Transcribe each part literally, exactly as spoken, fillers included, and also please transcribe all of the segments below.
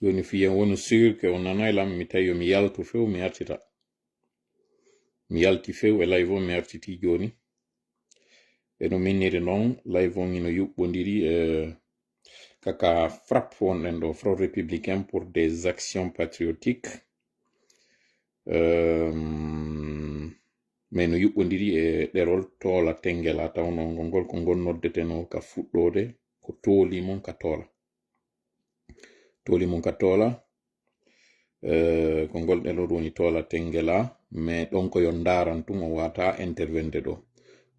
Joni fiyen wonu sûr que on nanay lam, mi tawi yo mi yaltu few, mi artita. Mi yalti few e live on, mi artiti joni. E no minniri noon, live on ino yuɓɓondiri e kaka FRAPP wonɗen ɗo, Front Républicain pour des Actions Patriotiques. Euh, mais no yuɓɓondiri e ɗerol Toola Tengela, tawno ngol ngol ko ngol noddetenoo ka fuɗɗoode ko tooli mon ka Toola. Tooli mon ka Toola, euh, ko ngol ɗerol woni Toola Tengela, mais ɗon ko yo ndaaran tun, o wata intervenir ɗo.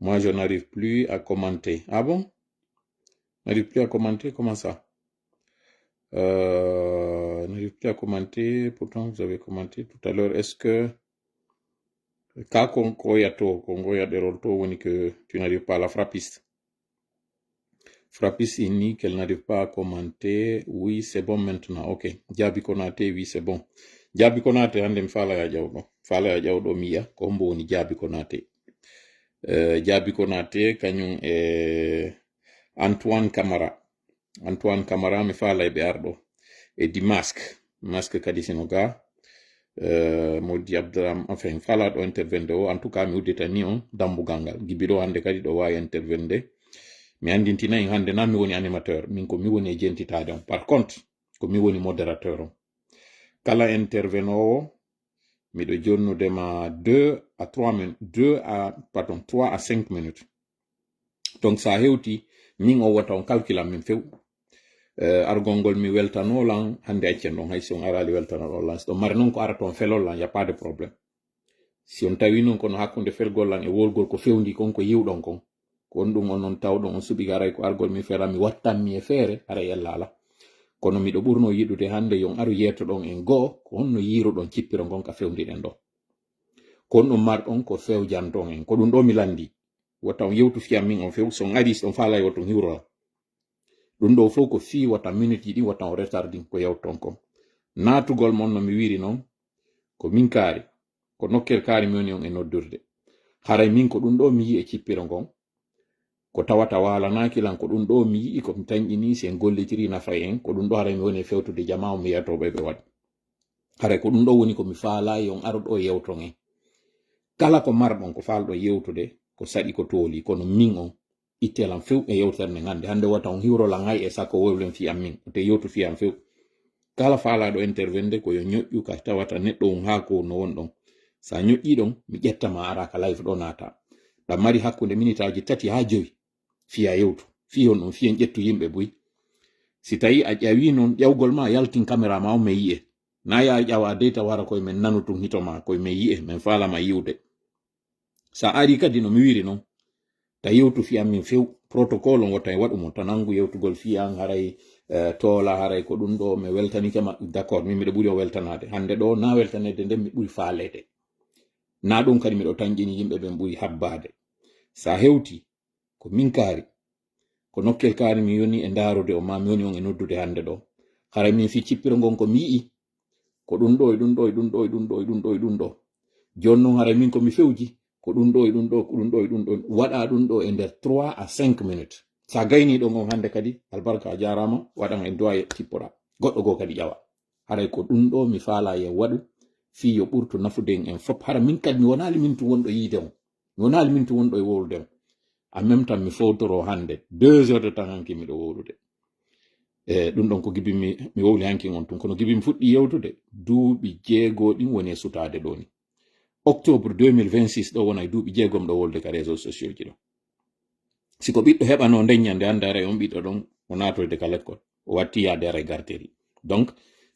Moi, je n'arrive plus à commenter. Ah bon? N'arrive plus à commenter? Comment ça? Euh, n'arrive plus à commenter. Pourtant, vous avez commenté tout à l'heure. Est-ce que ka ko, ko ya to, ko ngo ya ɗerol to woni que tu n'arrives pas, la frappiste? Frappiste, il nie qu'elle n'arrive pas à commenter. Oui, c'est bon maintenant. Ok. Jaabi Konaté, oui, c'est bon. Jaabi Konaté, hannde mi faala ya ƴawɗo. Faala ya ƴawɗo mi yi'a ko hombo woni Jaabi Konaté. Euh, Jaabi Konaté, kañum e Antoine Camara. Antoine Camara, mi faala e ɓe arɗo. E di Masque. Masque kadi sino ga. Euh, Modi Abdram, enfin, faala ɗo intervenir o. En tout cas, mi udditani on dambugal ngal. Gibi ɗo hannde kadi ɗo waawi intervenir. Mi anndintina en hannde na mi woni animateur. Min ko mi woni e jentitaade on. Par contre, ko mi woni modérateur on. Kala intervenoowo, miɗo jonnude ma deux à trois minutes, deux à, pardon, trois à cinq minutes. Donc, sa hewti, min o wota on calculan min few. Eh, argol ngol mi weltanoo lan, hannde accen ɗon, hay si on araali weltanoɗon lan. Si ɗon mari noon ko ara toon felol lan, y a pas de problème. Si on tawi noon kono hakkunde felgol lan e wolgol ko fewndi kon ko yiwɗon kon, ko on ɗum on noon tawɗon on suɓi garay ko argol mi fela mi wattan mi e feere, haray ella ala. Kono miɗo ɓurno yiɗude hannde yon aru yeetoɗon en goo, ko honno yiiruɗon cippiro ngon ka fewndi ɗen ɗo. Ko honɗum marɗon ko fewjanton en. Ko ɗum ɗo mi lanndi. Wota on yewtu fiyan min on few, so on arii, so on faalay, wota on hiwrora. Ɗum ɗo fow ko fii wota minute ji ɗin, wota on retardin ko yewton kon. Naatugol mon no mi wiiri noon, ko min kaari, ko nokkel kaari mi woni on e noddurde. Haray min ko ɗum ɗo mi yi'i e cippiro ngon, ko tawata waalanaaki lan, ko ɗum ɗo mi yi'i ko mi tanƴini, si en gollitiri nafay en, ko ɗum ɗo haray mi woni e fewtude jamaa on, mi yiyatoo ɓe ɓe waɗi. Haray ko ɗum ɗo woni ko mi faalaayi on aro ɗo yewton en. Kala ko marɗon ko faalɗo yewtude, ko saɗi ko tooli, kono min on, itte lan few e yewtere nden hannde. Hannde wota on hiwro lan hay e sakko wowlen fiyan min. Te yewtu fiyan few. Kala faalaaɗo intervenir ko yo ñoƴƴu ka tawata neɗɗo on haa ko no won ɗon. Sa ñoƴƴi ɗon, mi ƴetta ma ara ka live ɗo naata. Ɗan mari hakkunde minitaaji tati haa jowi. Fiya yewtu. Fii on ɗon, fiyen ƴettu yimɓe buy. Si tawi a ƴawi noon ƴawgol ma, yaltin caméra ma on, men yi'e. Na ya ƴawa dey taw hara koye men nanu tun hito ma, koye men yi'e, men faalama yiwde. Sa ari kadi no mi wiiri noon, ta yewtu fiyan min few, protocole on wota en waɗu mo, ta nangu yewtugol fiyan haray, eh, toola haray ko ɗum ɗo, mi weltanike ma, d'accord, min miɗo ɓuri o weltanaade. Hannde ɗo na weltaneede nden mi ɓuri faaleede. Na ɗum kadi miɗo tanƴini yimɓe ɓen ɓuri habbaade. Sa hewti, ko min kaari. Ko nokkel kaari mi woni e ndaarude on, ma mi woni on e noddude hannde ɗo. Haray min fii cippiro ngon ko mi yi'i, ko ɗum ɗo e ɗum ɗo e ɗum ɗo e ɗum ɗo e ɗum ɗo e ɗum ɗo. Jooni noon haray min ko mi fewji, ko ɗum ɗo e ɗum ɗo, ko ɗum ɗo e ɗum ɗo. Waɗa ɗum ɗo e nder trois à cinq minutes. Sa gayni ɗo ngon hannde kadi, albarka a jaaraama, waɗan en du'a e tippora. Goɗɗo goo kadi ƴawa. Haray ko ɗum ɗo mi faalaa yo waɗu, fii yo ɓurtu nafude en en fop. Hara min kadi mi wonaali min tun wonɗo yiide on. Mi wonaali min tun wonɗo e wowlude on. En même temps, mi fowtoro hannde deux heures de temps hanki miɗo wowlude. E ɗum ɗon ko gibi mi, mi wowli hanki on tun. Kono gibi mi fuɗɗi yewtude, duuɓi jeego ɗin woni e sutaade ɗo ni. Octobre deux mille vingt-six ɗo wona e duuɓi jeegom ɗo wowlude ka réseaux sociaux ji ɗo. Si ko ɓiɗɗo heɓanoo nden ñande hannde, haray on ɓiɗɗo ɗon o naatoyde ka lekkol, o watti yaade haray garteri. Donc,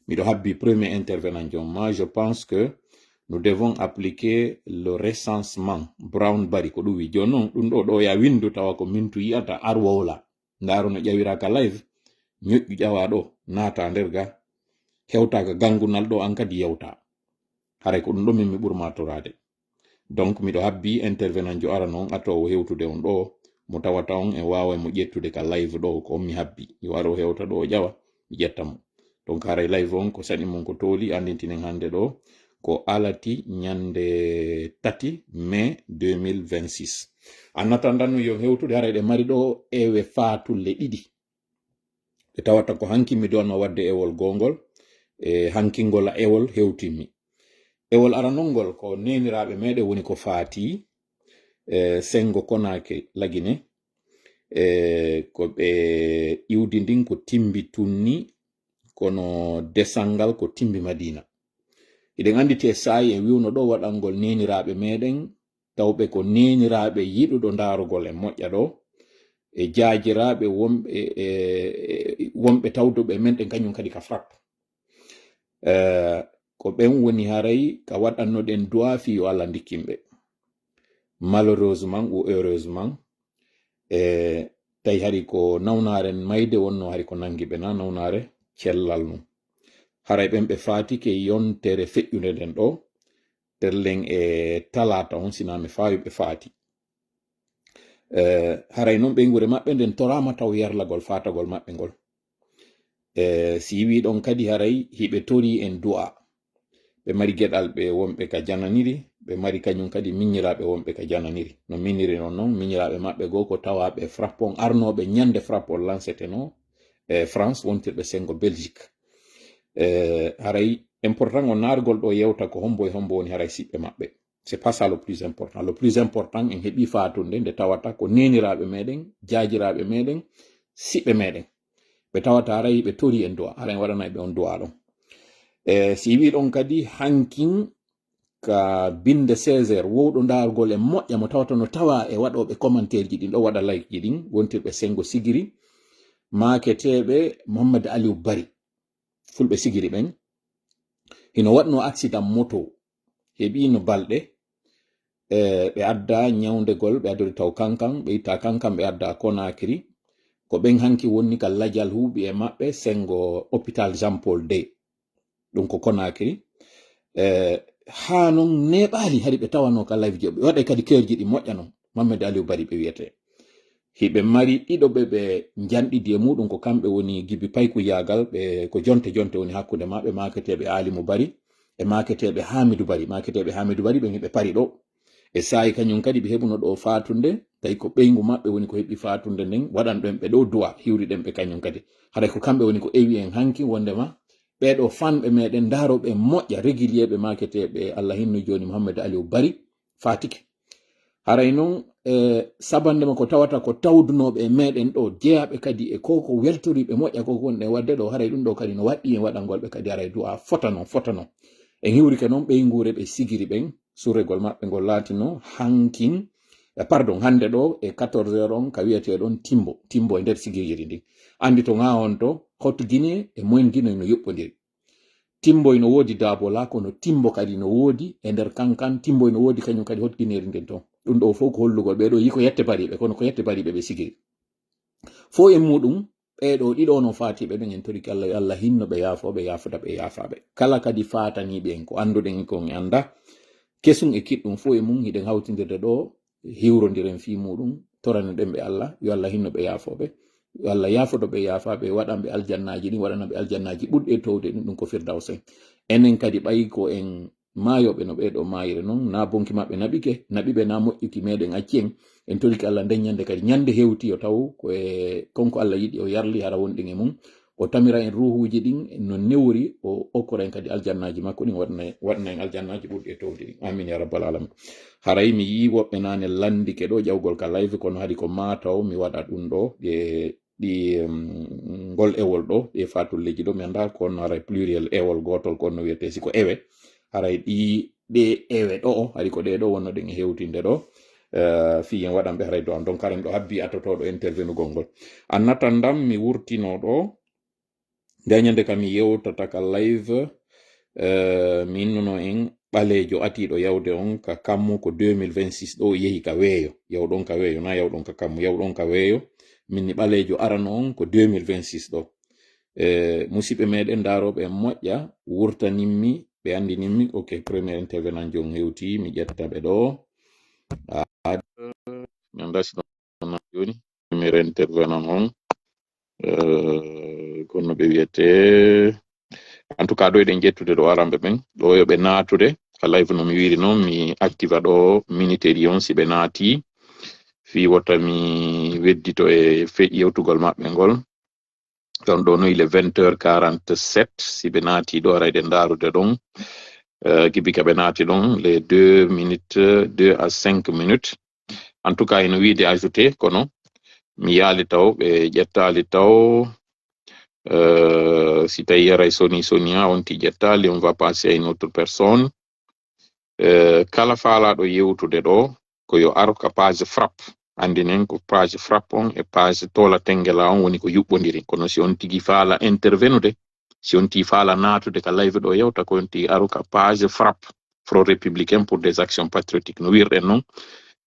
miɗo habbi premier intervenant jom ma, je pense que nous devons appliquer le recensement Brown Bari, ko ɗum wi. Jooni noon, ɗum ɗo, ɗo ya windu tawa ko min tu yi'ata, ar wowla. Ndaaru no ƴawira ka live, ñoƴƴu ƴawa ɗo, naata nder ga, hewta ka gangunal ɗo, an kadi yewta. Haray ko ɗum ɗo min mi ɓurma toraade. Donc, miɗo habbi intervenant jo ara noon, atoowo hewtude on ɗo, mo tawata on en waaway mo ƴettude ka live ɗo, ko on mi habbi. Yo aro hewta ɗo o ƴawa, mi ƴetta mo. Donc, haray live on ko saɗi mon ko tooli, anndintinen hannde ɗo, ko alati ñande tati mai deux mille vingt-six. Annata ndanno yo hewtude, haray ɗe mari ɗo ewe faatulle ɗiɗi. Ɓe tawata ko hanki mi doonno waɗde ewol goongol, E hankingol ewol hewtimmi. Ewol aranol ngol ko neeniraaɓe meɗen woni ko faati, e, Senngo Konaake Lagine, e, ko ɓe iwdi ndin ko Timbi Tunni, kono desal ngal ko Timbi Madina. Hiɗen anndi te saa'i en wiwno ɗo waɗangol neeniraaɓe meɗen, tawɓe ko neeniraaɓe yiɗuɗo ndaarugol e moƴƴa ɗo, e jaajiraaɓe wonɓe, e, e, wonɓe tawduɓe men ɗen kañum kadi ka FRAPP. E, ko ɓen woni haray ka waɗannoɗen du'a fii yo Allah ndikkin ɓe. Malheureusement ou heureusement, e, tawi hari ko nawnaare mayde wonno hari ko nangi ɓe na nawnaare cellal mum. Haray ɓen ɓe faatike yontere feƴƴunde nden ɗo, terlen e talaata on, sinaa mi faawi ɓe faati. E, haray non ɓeynguure maɓɓe nden toraama taw yarlagol faatagol maɓɓe ngol. E, si wi'i ɗon kadi haray hiɓe torii en du'a. Ɓe mari geɗalɓe wonɓe ka jananiri, ɓe mari kañum kadi miñiraaɓe wonɓe ka jananiri. No miñiri non non, miñiraaɓe maɓɓe goo ko tawaaɓe FRAPP on arnooɓe ñande FRAPP on lancetenoo e France wontirɓe Senngo Belgique. E, haray important o naargol ɗo yewta ko hombo e hombo woni haray siɓɓe maɓɓe. C'est pas ça le plus important. Le plus important en heɓi faatunde nde tawata ko neeniraaɓe meɗen, jaajiraaɓe meɗen, siɓɓe meɗen. Ɓe tawata haray ɓe torii en du'a, haray en waɗanay ɓe on du'a ɗon. E, si wi'i ɗon kadi hankin ka binde seize heures, wowɗo ndaargol e moƴƴa mo tawata no tawa e waɗooɓe commentaire ji ɗin ɗo waɗa like ji ɗin, wontirɓe Senngo Sigiri, maaketeeɓe Mouhammad Aliou Bari, fulɓe Sigiri ɓen. Hino waɗnoo accident moto, heɓiino balɗe, e, ɓe adda ñawndegol, ɓe addori taw Kankan, ɓe itta Kankan, ɓe adda Conakry. Ko ɓen hanki wonni ka lajal huuɓi e maɓɓe Senngo hôpital Jean Paul deux. Ɗum ko Conakry. E, haa non neeɓaali hari ɓe tawanoo ka live ji, ɓe waɗay kadi keerji ɗi moƴƴa non. Mammede Aliou Bari ɓe wiyetee. Hiɓe mari ɗiɗo ɓe ɓe njanɗidi e muɗum, ko kamɓe woni Gibi Payku Yaagal, ɓe ko jonte jonte woni hakkunde maɓɓe, maaketeeɓe Alimu Bari e maaketeeɓe Hamidu Bari. Maaketeeɓe Hamidu Bari ɓen hiɓe pari ɗo. E saa'i kañum kadi ɓe heɓuno ɗo faatunde, tawi ko ɓeyngu maɓɓe woni ko heɓi faatunde nden, waɗan ɗon ɓe ɗo du'a, hiwri ɗen ɓe kañum kadi. Haray ko kamɓe woni ko ewi en hanki wondema ɓee ɗo fanɓe meɗen ndaaro ɓe moƴƴa, régulier ɓe maaketeeɓe Allah hinnu jooni Mouhammad Aliou Bari faatike. Haray non, e, sabande ma ko tawata ko tawdunooɓe e meɗen ɗo, jeyaaɓe kadi e ko, ko weltoriiɓe moƴƴa ko wonɗen waɗde ɗo, haray ɗum ɗo kadi no waɗɗi en waɗangol ɓe kadi haray du'a fotano, fotano. En hiwrike non ɓeynguure ɓe Sigiri ɓen, surregol maɓɓe ngol laatino hankin, e, pardon, hannde ɗo e quatorze heures on ka wi'etee ɗon Timbo, Timbo e nder Sigiri ndin. Anndi to ŋaa on to, Haute Guinée e Moyenne Guinée no yuɓɓondiri. Timbo ino woodi Daabola, kono Timbo kadi no woodi e nder Kankan, Timbo ino woodi kañum kadi Haute Guinée ndin ton. Ɗum ɗo fof ko hollugol ɓee ɗo yii ko yette bariiɓe, kono ko yette bariiɓe ɓe Sigiri. Fof e muɗum, ɓee ɗo ɗiɗo no faatiiɓe ɓen, en torike Allah, yo Allah hinno ɓe, yaafo ɓe, yaafoda ɓe, yaafa ɓe. Kala kadi faataniiɓe en ko annduɗen e ko en annda, kesum e kiɗɗum fof e mum, hiɗen hawtindirde ɗo, hiwrondiren fii muɗum, toranen ɗen ɓe Allah, yo Allah hinno ɓe, yaafo ɓe, yo Allah yaafodo ɓe, yaafa ɓe, waɗan ɓe aljannaaji ɗin, waɗana ɓe aljannaaji ɓurɗi e towde ɗin, ɗum ko Firdawsen. Enen kadi ɓay ko en maayooɓe no ɓee ɗo maayire non, na bonki maɓɓe naɓike, naɓi ɓe na moƴƴuki meɗen acci en, en torike Allah nden ñande kadi, ñande hewti yo taw ko e kon ko Allah yiɗi o yarli hara wonɗen e mum, o tamira en ruuhuuji ɗin no newori, o okkora en kadi aljannaaji makko ɗin, waɗana, waɗana en aljannaaji ɓurɗi e towde ɗin. Amin ya rabbal alamin. Haray mi yii woɓɓe naane landike ɗo ƴawgol ka live, kono hari ko maa taw mi waɗa ɗum ɗo, ɗi, ɗi, em, ngol ewol ɗo, ɗi faatulleeji ɗo, mi anndaa ko honno haray pluriel ewol gootol ko honno wiyetee, si ko ewe. Haray ɗi, ɗe ewe ɗo, hari ko ɗe ɗo wonno ɗen e hewtinde ɗo. Eh, fii en waɗan ɓe haray do an. Donc, haren ɗo habbi attotooɗo intervenugol ngol. Annatan ndam mi wurtino ɗo, nde ñande kam mi yewtata ka live, eh, mi innuno en ɓaleejo atiiɗo yawde on ka kammu ko deux mille vingt-six ɗo, o yehi ka weeyo. Yawɗon ka weeyo, na yawɗon ka kammu, yawɗon ka weeyo. Min ni ɓaleejo arano on ko deux mille vingt-six ɗo. Eh, musiɓɓe meɗen ndaarooɓe en moƴƴa, wurtanimmi, ɓe anndinimmi, ok, premier intervenant jon hewti, mi ƴetta ɓe ɗo. Ah, mi anndaa si ɗon jooni, premier intervenant on, eh, kono ɓe wiyete, en tout cas, ɗo eɗen ƴettude ɗo aranɓe ɓen, ɗo yo ɓe naatude, ka live no mi wiiri noon, mi activa ɗo minuteri on, si ɓe naati, fii wota mi weddito e fe-, yewtugol maɓɓe ngol. Ɗon ɗo no il est vingt heures quarante-sept, si ɓe naati ɗo, ara eɗen ndaarude ɗon. Eh, gibi ka ɓe naati ɗon, les deux minutes, deux à cinq minutes. En tout cas, ino wiide ajouté, kono mi yaali taw, ɓe ƴettaali taw. Eh, si tawi yaray soni, soni ha on ti ƴettaali, on va passer à une autre personne. Eh, kala faalaaɗo yewtude ɗo, ko yo aro ka page Frappe. Anndinen ko page Frappe on e page Toola Tengela on woni ko yuɓɓondiri. Kono si on tigi faala intervenude, si on tigi faala naatude ka live ɗo yewta, ko on tigi aro ka page Frappe, Front Républicain pour des Actions Patriotiques. No wirɗen non,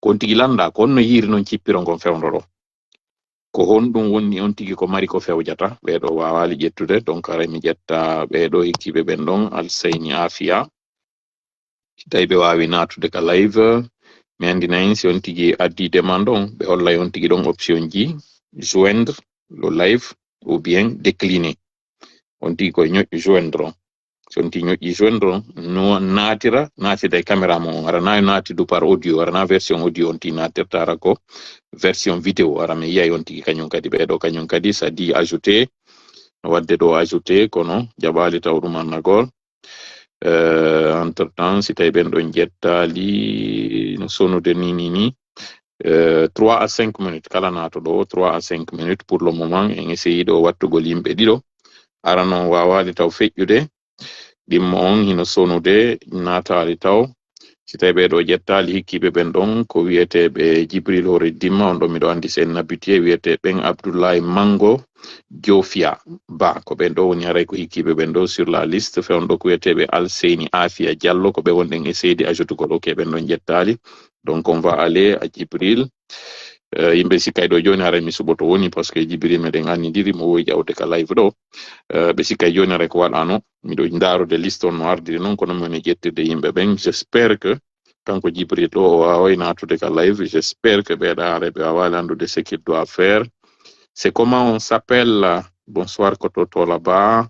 ko on tigi lannda, ko on no yiiri non cippiro ngon fewndo ɗo. Ko honɗum woni on tigi ko mari ko fewjata? Ɓee ɗo waawaali ƴettude, donc aray mi ƴetta ɓee ɗo hikkiiɓe ɓen ɗon, Alseyni Afia. Si tawi ɓe waawi naatude ka live, mi anndinay si on tigi addi demande on, ɓe hollay on tigi ɗon option ji, joindre le live ou bien décliner. On tigi koye ñoƴƴu joindre on. Si on tigi ñoƴƴi joindre on, no naatira, naatida e caméra mo on. Ara na naati du par audio, ara na version audio on tigi naatirta, ara ko version vidéo. Ara mi yiyay on tigi kañum kadi, ɓee ɗo kañum kadi, ça dit ajouter, no waɗde ɗo ajouter, kono jaɓaali taw ɗum annagol. Euh, entre temps, si tawi ɓen ɗon ƴettaali no sonude ni, ni, ni, euh, trois à cinq minutes, kala naato ɗo, trois à cinq minutes. Pour le moment, en essayi ɗo wattugol yimɓe ɗiɗo. Ara non waawaali taw feƴƴude. Ɗimmo on hino sonude, naataali taw. Si tawi ɓee ɗo ƴettaali hikkiiɓe ɓen ɗon, ko wiyeteeɓe Jibril Hoore Dimma, on ɗo miɗo anndi si en habitué, wiyeteeɓe ɓen Abdoulaye Mango, Jofia Ba, ko ɓen ɗo woni haray ko hikkiiɓe ɓen ɗo sur la liste. Fewndo ko wiyeteeɓe Alseyni Afia Diallo, ko ɓe wonɗen e seydi ajoutugol. Ok, ɓen ɗon ƴettaali. Donc, on va aller à Jibril. Euh, yimɓe sikkay ɗo jooni haray mi suɓoto woni, parce que Jibril meɗen anndidiri mo wowi ƴawde ka live ɗo. Euh, ɓe sikkay jooni haray ko waɗano. Miɗo ndaarude liste on no ardiri non, kono mi woni ƴettirde yimɓe ɓen. J'espère que kanko Jibril ɗo o waaway naatude ka live. J'espère que ɓee ɗo haray ɓe waawaali anndude ce qu'il doit faire. C'est comment on s'appelle? Bonsoir, ko to Toola Ba.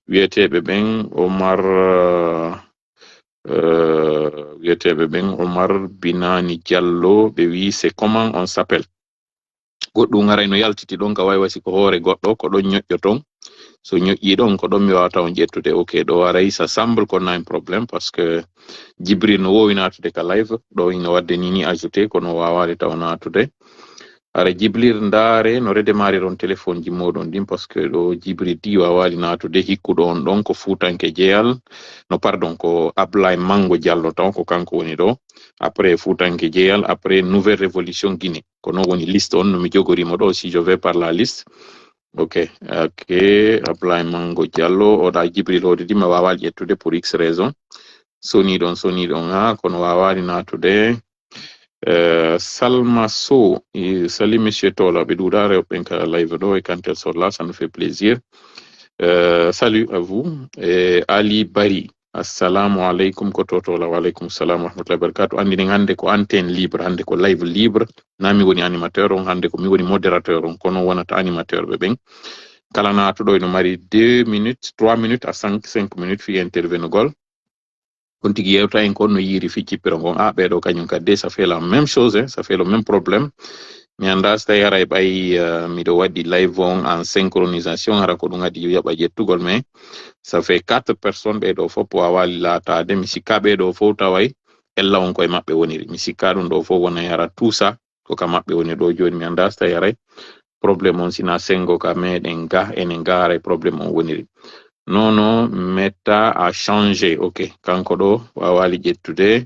Wiyeteeɓe ɓen Omar, euh, euh, wiyeteeɓe ɓen Omar Binani Diallo, ɓe wi, c'est comment on s'appelle? Goɗɗum haray no yaltiti ɗon ka wayi wasi ko hoore goɗɗo, ko ɗon ñoƴƴo ton. So ñoƴƴi ɗon, ko ɗon mi waawata on ƴettude. Ok, ɗo haray ça semble qu'on a un problème parce que Jibril no wowi naatude ka live, ɗo hino waɗde ni ni ajouté, kono o waawaali taw naatude. Ara Jibril ndaare no redemarir on téléphone ji mooɗon ɗin, parce que ɗo Jibril di waawaali naatude, hikkuɗo on ɗon ko Fuutanke Jeyal, no pardon, ko Ablaye Mango Diallo taw, ko kanko woni ɗo. Après Fuutanke Jeyal, après Nouvelle Révolution Guinée. Ko non woni liste on no mi jogori mo ɗo, si je vais par la liste. Ok, ok, Ablaye Mango Diallo, oɗa Jibril hoode di ma waawaali ƴettude pour X raison. Soni ɗon, soni ɗon ha, kono waawaali naatude. Euh, Salma Sow, eh, salut Monsieur Tola, ɓe ɗuuɗa rewɓe ɓen ka live ɗo e Kantel Solla, ça nous fait plaisir. Euh, salut à vous. Et Ali Bari, assalamu aleykum, ko to Tola, wa aleykum salam wa rahmatullahi wa barakatuh. Anndinen hannde ko antenne libre, hannde ko live libre. Na mi woni animateur on, hannde ko mi woni modérateur on, kono wonata animateur ɓe ɓen. Kala naatuɗo ino mari deux minutes, trois minutes à cinq, cinq minutes fi intervenugol. On tigi yewta en kon no yiiri fi cippiro ngon. Ah, ɓee ɗo kañum kadi, ça fait la même chose, hein, ça fait le même problème. Mi annda si tawi haray ɓay, euh, miɗo waɗi live on en synchronisation, hara ko ɗum haɗi yaɓa ƴettugol, mais ça fait quatre personnes, ɓee ɗo fof waawaali laataade. Mi sikka ɓee ɗo fof taway ella on koye maɓɓe woniri. Mi sikka ɗum ɗo fof wonay hara tout ça ko ka maɓɓe woni ɗo jooni. Mi annda si tawi haray problème on sina sengo ka meɗen ga, enen ga haray problème on woniri. Non, non, Meta a changé. Ok, kanko ɗo waawaali ƴettude.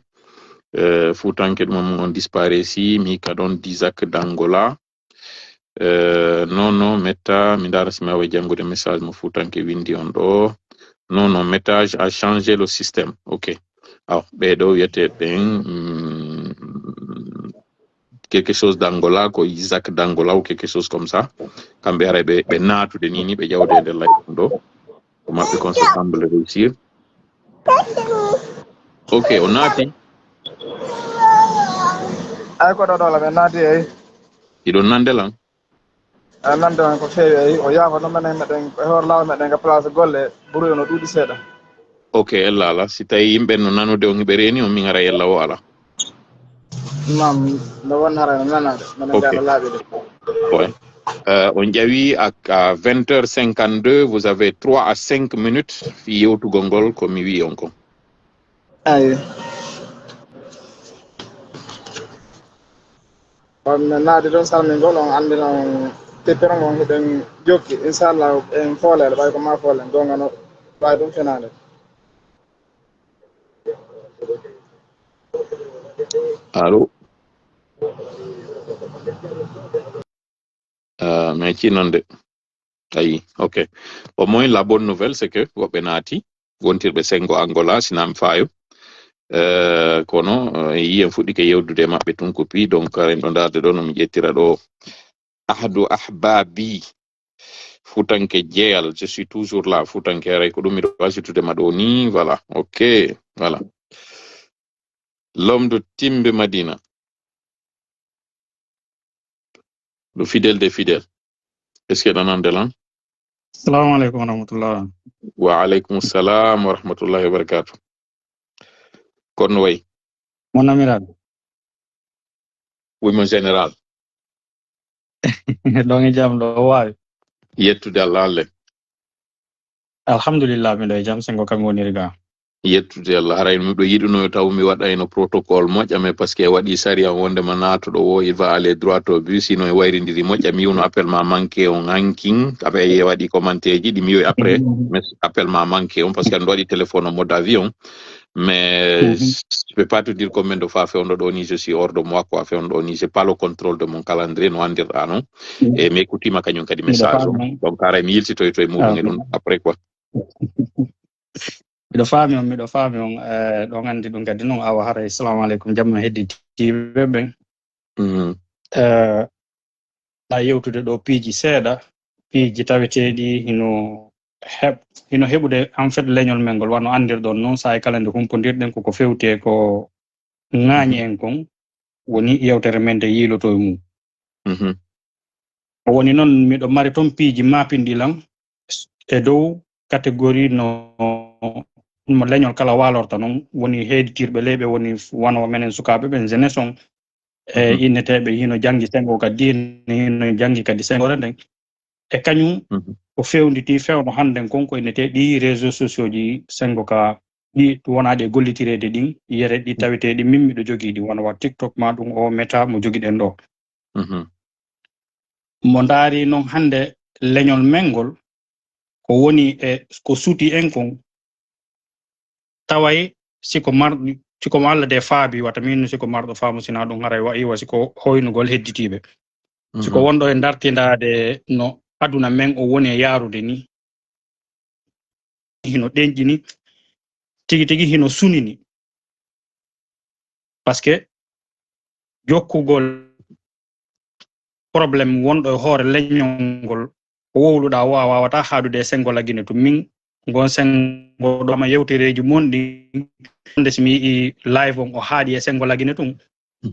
Euh, Fuutanke ɗum on disparesi, mi ka ɗon Dizak Dangola. Euh, non, non, Meta, mi ndaara si mi waaway janngude message mo Fuutanke windi on ɗo. Non, non, Meta a changé le système. Ok. Aw, ɓee ɗo wiyete ɓen, mm, quelque chose d'Angola, ko Isaac d'Angola ou quelque chose comme ça. Kamɓe haray ɓe, ɓe naatude ni, ni ɓe ƴawde e nder live ɗo. Ko maɓɓe kon ça semble réussir. Ok, o naati. Ay, ko ɗo ɗo la ɓe naati, ay. Hiɗon nande lan? A nande lan ko feewi, ay. O yaafano menen, meɗen, e hoore laawol meɗen ka place golle, bruit no ɗuuɗi seeɗa. Ok, ella ala. Si tawi yimɓe no nanude on, hiɓe reeni on, min ara ella o ala. Naam, no won hara no nanaade, menen Ok. Njaara laaɓi de. Ouais. Euh, on ƴawi à, à vingt heures cinquante-deux, vous avez trois à cinq minutes fi yewtugol ngol ko mi wi on kon. Ayi. On naati ɗon salmingol, on anndi noon tippere mon hiɗen jokki. Inchallah, en foolere, ɓay ko ma foolen, gongano, ɓay ɗum fenaande. Allô? Euh, mais ci noon de. Ayi, ok. Au moins, la bonne nouvelle, c'est que woɓɓe naati, wontirɓe senngo Angola, sinaa mi faayo. Euh, kono, euh, yi en fuɗɗike yewdude e maɓɓe tun ko pi, donc, haren ɗo ndaarde ɗo, no mi ƴettira ɗo Ahadu Ahbabi, Futanke Jeyal, je suis toujours là, Futanke, haray ko ɗum miɗo wasitude ma ɗo ni, voilà, ok, voilà. L'homme de Timbe Madina. Le fidèle des fidèles. Est-ce que ɗon nande lan? Assalamu alaikum wa rahmatullah. Wa alaikum salam wa rahmatullahi wa barakatuh. Kono way. Mon amiral. Oui, mon général. Ɗon e jam ɗo waawi. Yettude Allah, Allah. Alhamdulillah, miɗo e jam, senngo kam woniri ga. Yettude Allah. Haray miɗo yiɗuno taw mi waɗayno protocole moƴƴa, mais parce que waɗi sariya wonde ma naatuɗo o, il va aller droit au but, sinon e wayrindiri moƴƴa. Mi yiwno appel ma manqué on hankin, après ye waɗi commentaire ji, ɗi mi yowi après, mais appel ma manqué on, parce que aɗa waɗi téléphone en mode avion. Mais je peux pas te dire combien de fois fewndo ɗo ni, je suis hors de moi, quoi, fewndo ɗo ni, j'ai pas le contrôle de mon calendrier, no anndirɗa non. E mi ekkutima kañum kadi message o. Donc, haray mi yiltitoyto e muɗum e ɗum après, quoi. Miɗo faami on, miɗo faami on, eh, ɗon anndi ɗum kadi non, awa haray, assalamu alaikum, jamma hedditiiɓe ɓen. Eh, na yewtude ɗo piiji seeɗa, piiji taweteeɗi hino heɓ-, hino heɓude, en fait, leñol men ngol, wano anndirɗon non, saa'i kala nde humpondirɗen, koko fewti e ko ŋaañi en kon, woni yewtere men nde yiiloto e mum. O woni non, miɗo mari ton piiji maapinɗi lan e dow catégorie no, no leñol kala waalorta non, woni heeditirɓe leyɓe, woni wano menen sukaaɓe ɓen, jeunesse on, e inneteeɓe hino janngi senngo ka diine, hino janngi kadi senngore nden. E kañum ko fewnditi fewndo hannden kon ko innetee ɗi réseaux sociaux ji senngo ka ɗi wonaa ɗe gollitireede ɗin, yere ɗi taweteeɗi min miɗo jogii ɗi, wano wa TikTok ma ɗum o Meta mo jogiɗen ɗo. Mo ndaari non hannde leñol men ngol, ko woni e ko suti en kon, taway siko marɗi, siko mo Allah de faabi, wata min siko marɗo faamu, sina ɗum haray wa iwa siko hoynugol hedditiiɓe. Siko wonɗo e dartindaade no aduna men o woni e yaarude ni, hino ɗenƴini, tigi tigi hino sunini. Parce que jokkugol problème wonɗo e hoore leñol ngol, ko wowluɗaa o, a waawataa haadude e senngo Lagine tun. Min, ngon senngo ɗo ma yewtereeji mon ɗin, hannde si mi yi'i live on o haaɗi e senngo Lagine tun,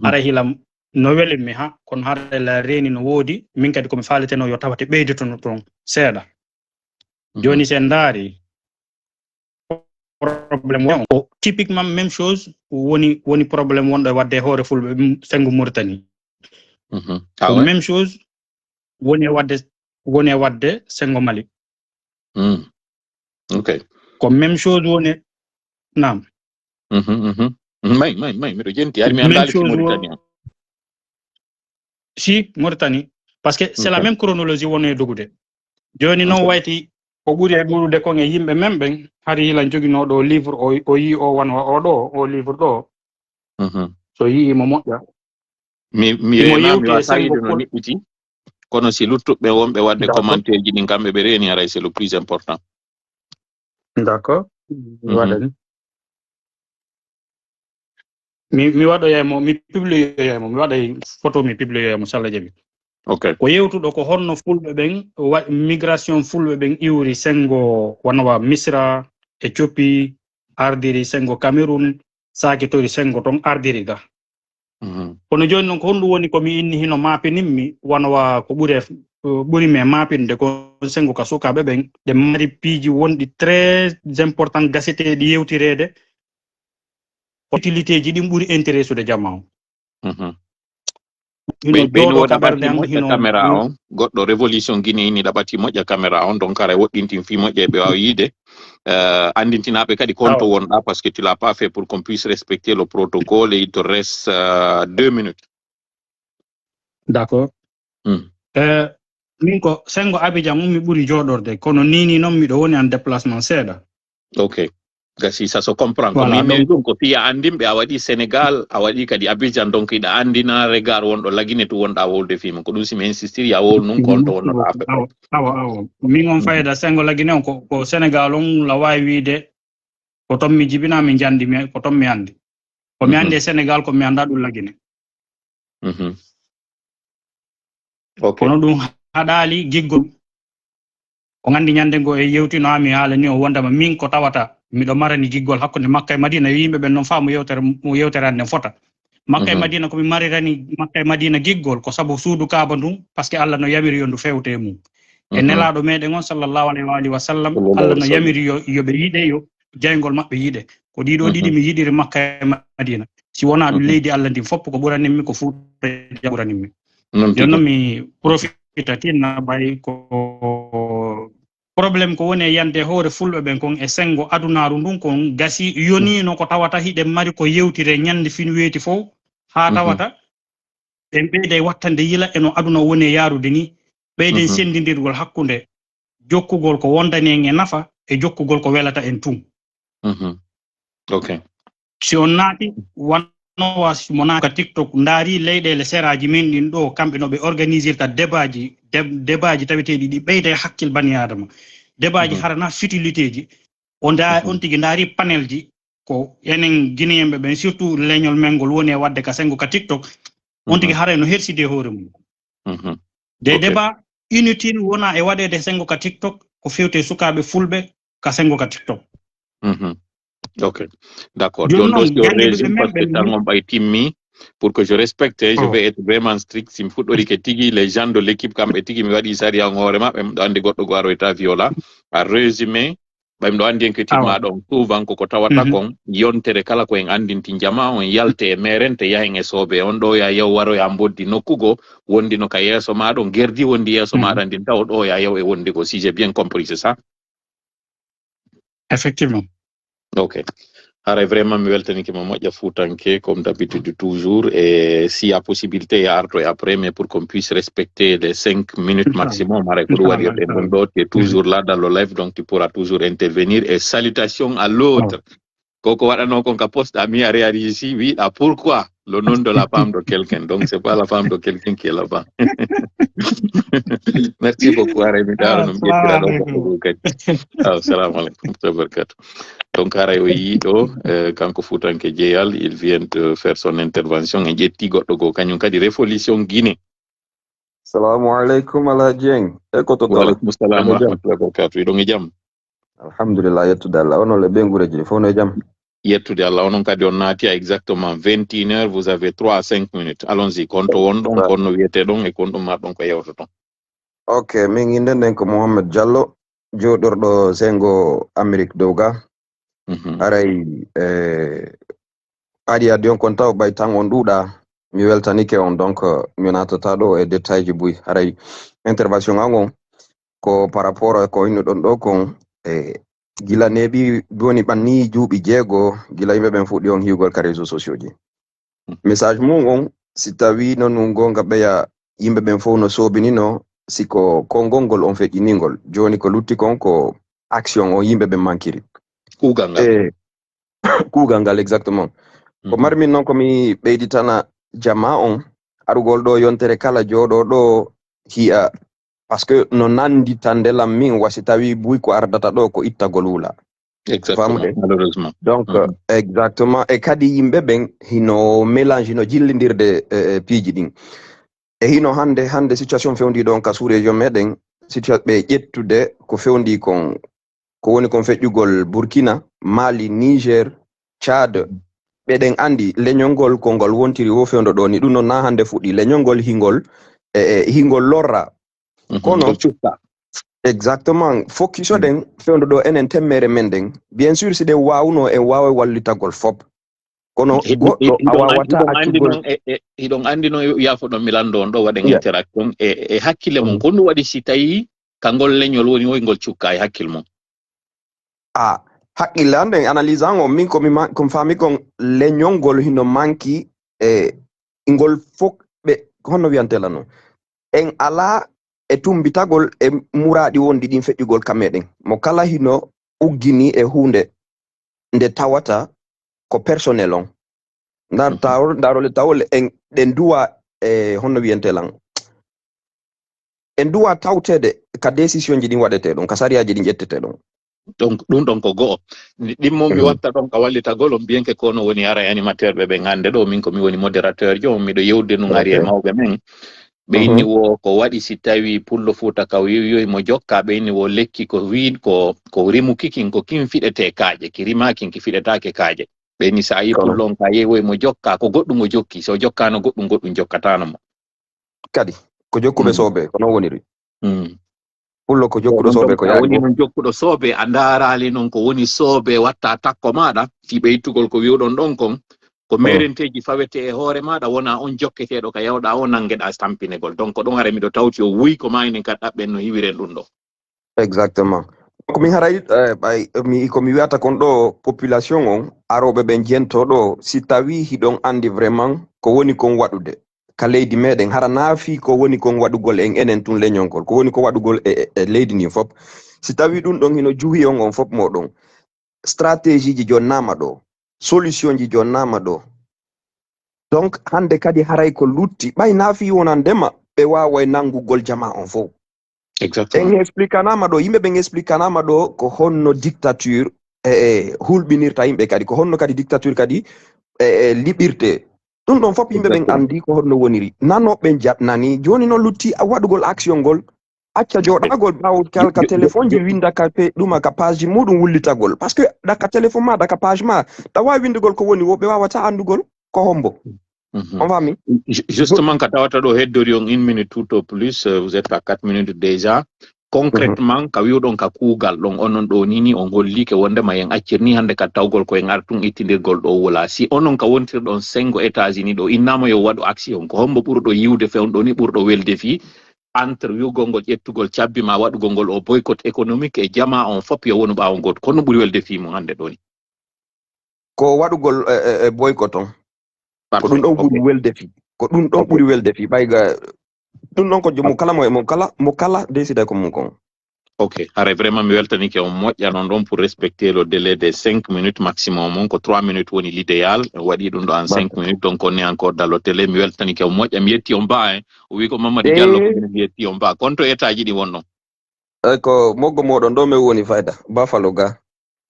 haray hilam no welimmi ha, kono haray la reeni no woodi, min kadi ko mi faalitenoo yo tawate ɓeyditono toon seeɗa. Jooni si en ndaari, problème won ko typiquement même chose woni, woni problème wonɗo e waɗde e hoore fulɓe, mm, senngo Mauritanie. Ko même chose woni e waɗde, woni e waɗde senngo Mali. Ok. Ko même chose woni, naam. May, may, may, miɗo jenti, hari mi anndaali si Mauritanie. Si Mauritanie, parce que c'est la même chronologie woni e dogude. Jooni noon wayti ko ɓuri e ɗuuɗude kon e yimɓe men ɓen, hari hilan joginooɗo livre o, o yii o wan o ɗo, o livre ɗo. So yii mo moƴƴa. Mi, mi reena, mi waasaa yiide no niɓɓiti. Kono si luttuɓe wonɓe waɗde commentaire ji ɗin, kamɓe ɓe reeni, haray c'est le plus important. D'accord. Mi waɗani. Mi, mi waɗoyay mo, mi publioyay mo, mi waɗay photo, mi publioyay mo, so Allah jaɓi. Ok. Ko yewtuɗo ko honno fulɓe ɓen, wa-, migration fulɓe ɓen iwri senngo, wano wa Misra, Éthiopie, ardiri senngo Cameroun, saakitori senngo ton, ardiri ga. Kono jooni noon, ko honɗum woni ko mi inni hino maapininmi, wano wa ko ɓuri e, ɓuri mi e maapinde ko senngo ka sukaaɓe ɓen, ɗe mari piiji wonɗi très important gaseteeɗi yewtireede, utilité ji ɗin ɓuri intéressude jamaa on. ɓeyni woɗa ɓati moƴƴa caméra on. Goɗɗo Révolution Guinée ini ɗa ɓati moƴƴa caméra on, donc ara woɗɗintin fii moƴƴa ɓe waawa yiide. Uh, anndintinaaɓe kadi ko honto wonɗa, parce que tu l'as pas fait pour qu'on puisse respecter le protocole et il te reste uh, deux minutes. D'accord. Mm. Eh, min ko Sengo Abidjan on mi ɓuri jooɗorde, kono nii nii noon miɗo woni en déplacement seeɗa. Ok. Gasi, ça se comprend. Voilà, ko min ɗum ko fii a anndinɓe, a waɗi Sénégal, a waɗi kadi Abidjan, donc hiɗa anndina regard wonɗo Lagine tu wonɗa wowlude fii mum. Ko ɗum si mi insistiri a wowlu nun ko honto wonnoɗa à peu près. Awa, awa, awa. Min on fayda Sengo Lagine on ko, ko Sénégal on la waawi wiide ko toon mi jibinaa, mi njanndi, mi, ko toon mi anndi. Ko mi anndi e Sénégal, ko mi anndaa ɗum Lagine. Mhm. Ok. Kono ɗum haɗaali giggol. On anndi ñande ngo e yewtino ami haala ni o wondema min ko tawata miɗo marani giggol hakkunde Makka e Madina, yimɓe ɓen noon faa mo yewtere, mo yewtere an nden fota. Makka e Madina ko mi marirani Makka e Madina giggol ko sabu suudu Kaaba ndun, parce que Allah no yamiri yo ndu fewte e mum. E Nelaaɗo meɗen on sallallahu alayhi wa alihi wa sallam, Allah no yamiri yo, yo ɓe yiɗe, yo jayngol maɓɓe yiɗe. Ko ɗiɗo ɗiɗi mi yiɗiri Makka e Madina. Si wonaa ɗum leydi Allah ndin fof ko ɓuranimmi, ko Fuuta ɓuranimmi. Jooni noon mi profita tinna ɓay ko problème ko woni e yande hoore fulɓe ɓen kon e sengo adunaaru ndun kon gasi yoniino ko tawata hiɗen mari ko yewtire ñande fin weeti fof haa tawata en ɓeyday wattande yila e no aduna woni e yaarude ni, ɓeyden senndindirgol hakkunde jokkugol ko wondani en e nafa e jokkugol ko welata en tun. Mhm. Ok. Si on naati wano wa mo naati ka TikTok, ndaari leyɗeele seraaji men ɗin ɗo, kamɓe no ɓe organisirta debaaji, deb-, debaaji taweteeɗi ɗi ɓeyda e hakkil bani Aadama. Debaaji hara na futiliteeji. O nda-, on tigi ndaari panelji ko enen Guinéen ɓe ɓen, surtout leñol men ngol woni e waɗde ka sengo ka TikTok. On tigi hara no herside e hoore mum. Mhm. Des Ok. débats inutiles wona e waɗeede sengo ka TikTok, ko fewte sukaaɓe fulɓe ka sengo ka TikTok. Mhm. Ok. D'accord. Jooni Jooni ɗo noon, si on ñande résumé, ɓe parce que men tan on ɓay timmi, pour que je respecte, je vais être vraiment strict. Si mi fuɗɗorike tigi, les gens de l'équipe kamɓe tigi mi waɗi sariya on hoore maɓɓe, miɗo anndi goɗɗo gaaroyta viola. A résumé, ɓay miɗo anndi en kettit ma ɗon souvent ko ko tawata kon, yontere kala ko en anndinti jama, on yalte e merente, yahen e soobe, on ɗo ya yaw waroya mboddi nokku go, wondi no ka yeeso ma ɗon, gerdi wondi yeeso maɗa ndin taw ɗo ya yaw e wondi go, si j'ai bien compris, c'est ça? Effectivement. Ok. Haray vraiment mi weltanike ma moƴƴa fuutanke, comme d'habitude toujours. Et s'il y a possibilité, ya arto e après, mais pour qu'on puisse respecter les cinq minutes maximum, haray ko ɗum waɗirɗen ɗum ɗo, tu es toujours là dans le live, donc tu pourras toujours intervenir. Et salutations à l'autre. Koko waɗano kon ka poste, a mi a réagit, wiɗa pourquoi le nom de la femme de quelqu'un. Donc c'est pas la femme de quelqu'un qui est là-bas. Merci beaucoup, haray mi daaro no mi ƴettira ɗo goɗɗo ɗo kadi. Assalamu alaikum wa rahmatullahi wa barakatuh. Donc haray o yii ɗo, eh, kanko fuutanke Jeyal, il vient de faire son intervention, en ƴetti goɗɗo goo kañum kadi, Révolution Guinée. Salamu alaikum Alhaji Dieng. E ko to Wa alaikum salam wa rahmatullahi wa barakatuh. Iɗon e jam? Alhamdulillah, yettude Allah. Onon le ɓe ngureji ɗi fof no e jam? Yettude Allah, onon kadi on naati à exactement vingt et une heures, vous avez trois à cinq minutes. Allons-y, konto wonɗon, konno wiyete ɗon e konɗum marɗon ko yewtoton. Ok, min innde nden ko Mohamed Diallo, jooɗorɗo sengo Amérique dow ga. Mhm. Haray, eh, aadi aadi on kon taw ɓay tan on ɗuuɗa. Mi weltanike on, donc, eh, mi naatata ɗo e détail ji buy. Haray intervention an on ko par rapport e ko innuɗon ɗo kon, e gila neeɓi woni ɓanni juuɓi jeego, gila yimɓe ɓen fuɗɗi on hiwgol ka réseaux sociaux ji. Message mum on, si tawi no nun gonga ɓeya yimɓe ɓen fof no soobinino, si ko konngol ngol on feƴƴiningol. Jooni ko lutti kon ko action on yimɓe ɓen mankiri. Kuugal ngal. E kuugal ngal, exactement. Ko marmi noon ko mi ɓeyditana jama on, arugol ɗo yontere kala jooɗo ɗo hiya, parce que no nandi tan nde lam min wasi tawi buy ko ardata ɗo ko ittagol wula. Exactement, Famude? Malheureusement. Donc, Mhm. Exactement. E kadi yimɓe ɓen hino mélange, hino jillindirde e, e piiji ɗin. E hino hannde, hannde situation fewndi ɗon ka sous-région meɗen, situa-, ɓe ƴettude ko fewndi kon, ko woni kon feƴƴugol Burkina, Mali, Niger, Tchad. Ɓeɗen anndi leñol ngol ko ngol wontiri wo fewndo ɗo ni. Ɗum noon na hannde fuɗɗi. Leñol ngol hingol, e, e, hingol lorra. Mhm. Kono Ngol cutta. Exactement. Focus oɗen fewndo ɗo enen temmere men ɗen. Bien sûr, si ɗen waawno, en waawa wallitagol fop. Kono goɗɗo a waawata accugol. Hiɗon anndi noon, e, e, hiɗon anndi noon, yaafoɗon mi lanndo on ɗo, waɗen interaction. E, e hakkille mon, ko ɗum waɗi si tawii ka ngol leñol woni, woy ngol cukka e hakkille mon? A haqqille an ɗen, analyse an on, min ko mi ma-, ko mi faami kon, leñol ngol hino manki e ngol fof ɓe, honno wiyante lan non? En alaa e tumbitagol e muraaɗi wonɗi ɗin feƴƴugol ka meɗen. Mo kala hino uggini e huunde nde tawata ko personnel on. Ndar-, tawol, ndarole tawol en, ɗen duwa e honno wiyante lan? En duwa tawtede ka décision ji ɗin waɗete ɗon, ka sariyaaji ɗin ƴettete ɗon. Donc, ɗum ɗon ko go'o. Ndi-, ɗimmo mi watta ɗon ka wallitagol on, bien que kono woni ara e animateur ɓe ɓen hannde ɗo, min ko mi woni modérateur jo, miɗo yewde nun ari e mawɓe men. Ɓe inni wo ko waɗi si tawi Pullo Fuuta ka wiwi yoy mo jokka, ɓe inni wo lekki ko wi-, ko, ko rimuki kin, ko kin fiɗete kaaƴe, ki rimakin ki fiɗetake kaaƴe. Ɓe inni sa yi Pullo on ka yewoy mo jokka, ko goɗɗum o jokki, so jokkano goɗɗum, goɗɗum jokkatano mo. Kadi, ko jokkuɓe soobe, ko non woniri. Mm. Pullo ko jokkuɗo soobe, ko yaari woni non jokkuɗo soobe, a ndaaraali non ko woni soobe watta takko maaɗa, fii ɓeytugol ko wi'uɗon ɗon kon, ko merenteeji fawete e hoore maaɗa, wona on jokketeeɗo ka yawɗa o nangeɗa stampinegol. Donc, ko ɗon haray miɗo tawti o wuy ko maa enen kadi ɗaɓɓen no hiwiren ɗum ɗo. Exactement. Donc, min haray, eh, ɓay, mi, ko mi wi'ata kon ɗo, population on, arooɓe ɓen jento ɗo, si tawi hiɗon andi vraiment ko woni kon waɗude ka leydi meɗen, hara naafi ko woni kon waɗugol en enen tun leñol ngol, ko woni ko waɗugol e, e, e leydi ndin fop. Si tawi ɗum ɗon hino juhi on, on fop moɗon, stratégie ji jonnaama ɗo, solution ji jonnaama ɗo. Donc, hande kadi haray ko lutti, ɓay naafi wonandema ɓe waaway nangugol jama on fof. Exactement. En explicanama ɗo, yimɓe ɓen explicanama ɗo ko honno dictature e, e hulɓinirta yimɓe kadi, ko honno kadi dictature kadi e, e liɓirte. Ɗum ɗon fof yimɓe ɓen andi ko honno woniri. Nanoɓe jaɓnani. Joni noon lutti a waɗugol action ngol, acca joɗagol ɓawo kal-, ka téléphone ji winda ka pe-, ɗuma ka page ji muɗum wullitagol. Parce que ɗa ka téléphone ma, ɗa ka page ma, ɗa wawi windugol ko woni wo, ɓe wawata andugol ko hombo. Mhm. On faami? Ju-, justement, ka tawata ɗo heddori on une minute tout au plus, euh, vous êtes à quatre minutes déjà. Concrètement, ka wi'uɗon ka kuugal ɗon, onon ɗo ni, ni on hollike wondema en accir ni hande ka tawgol ko en artun ittindirgol ɗo wula. Si onon ka wontirɗon sengo États-Unis ɗo, innama yo waɗu action, ko hombo ɓurɗo yiwde fewndo ni, ɓurɗo welde fii entre wi'ugol ngol ƴettugol cabbi ma waɗugol ngol o boycott économique e jama on fop yo wonu ɓawo goto? Kono ɓuri welde fii mum hande ɗo ni? Ko waɗugol e, e, e boycott on. Ko ɗum ɗon ɓuri welde fii. Ko ɗum ɗon ɓuri welde fii. Ɓay ga, ɗum ɗon ko mo kala mo, mo kala, mo kala décide ko mum kon. Ok, haray vraiment mi weltanike on moƴƴa non ɗon pour respecter le délai des cinq minutes maximum on. Ko trois minutes woni l'idéal. Waɗi ɗum ɗo en cinq minutes, donc on est encore dans le délai. Mi weltanike on moƴƴa. Mi yetti on ba, hein. O wi ko Mamadou Diallo, ko minen mi yetti on ba. Konto état ji ɗi wonno. Eyi, ko moggo moɗon ɗo men woni fayda. Buffalo ga.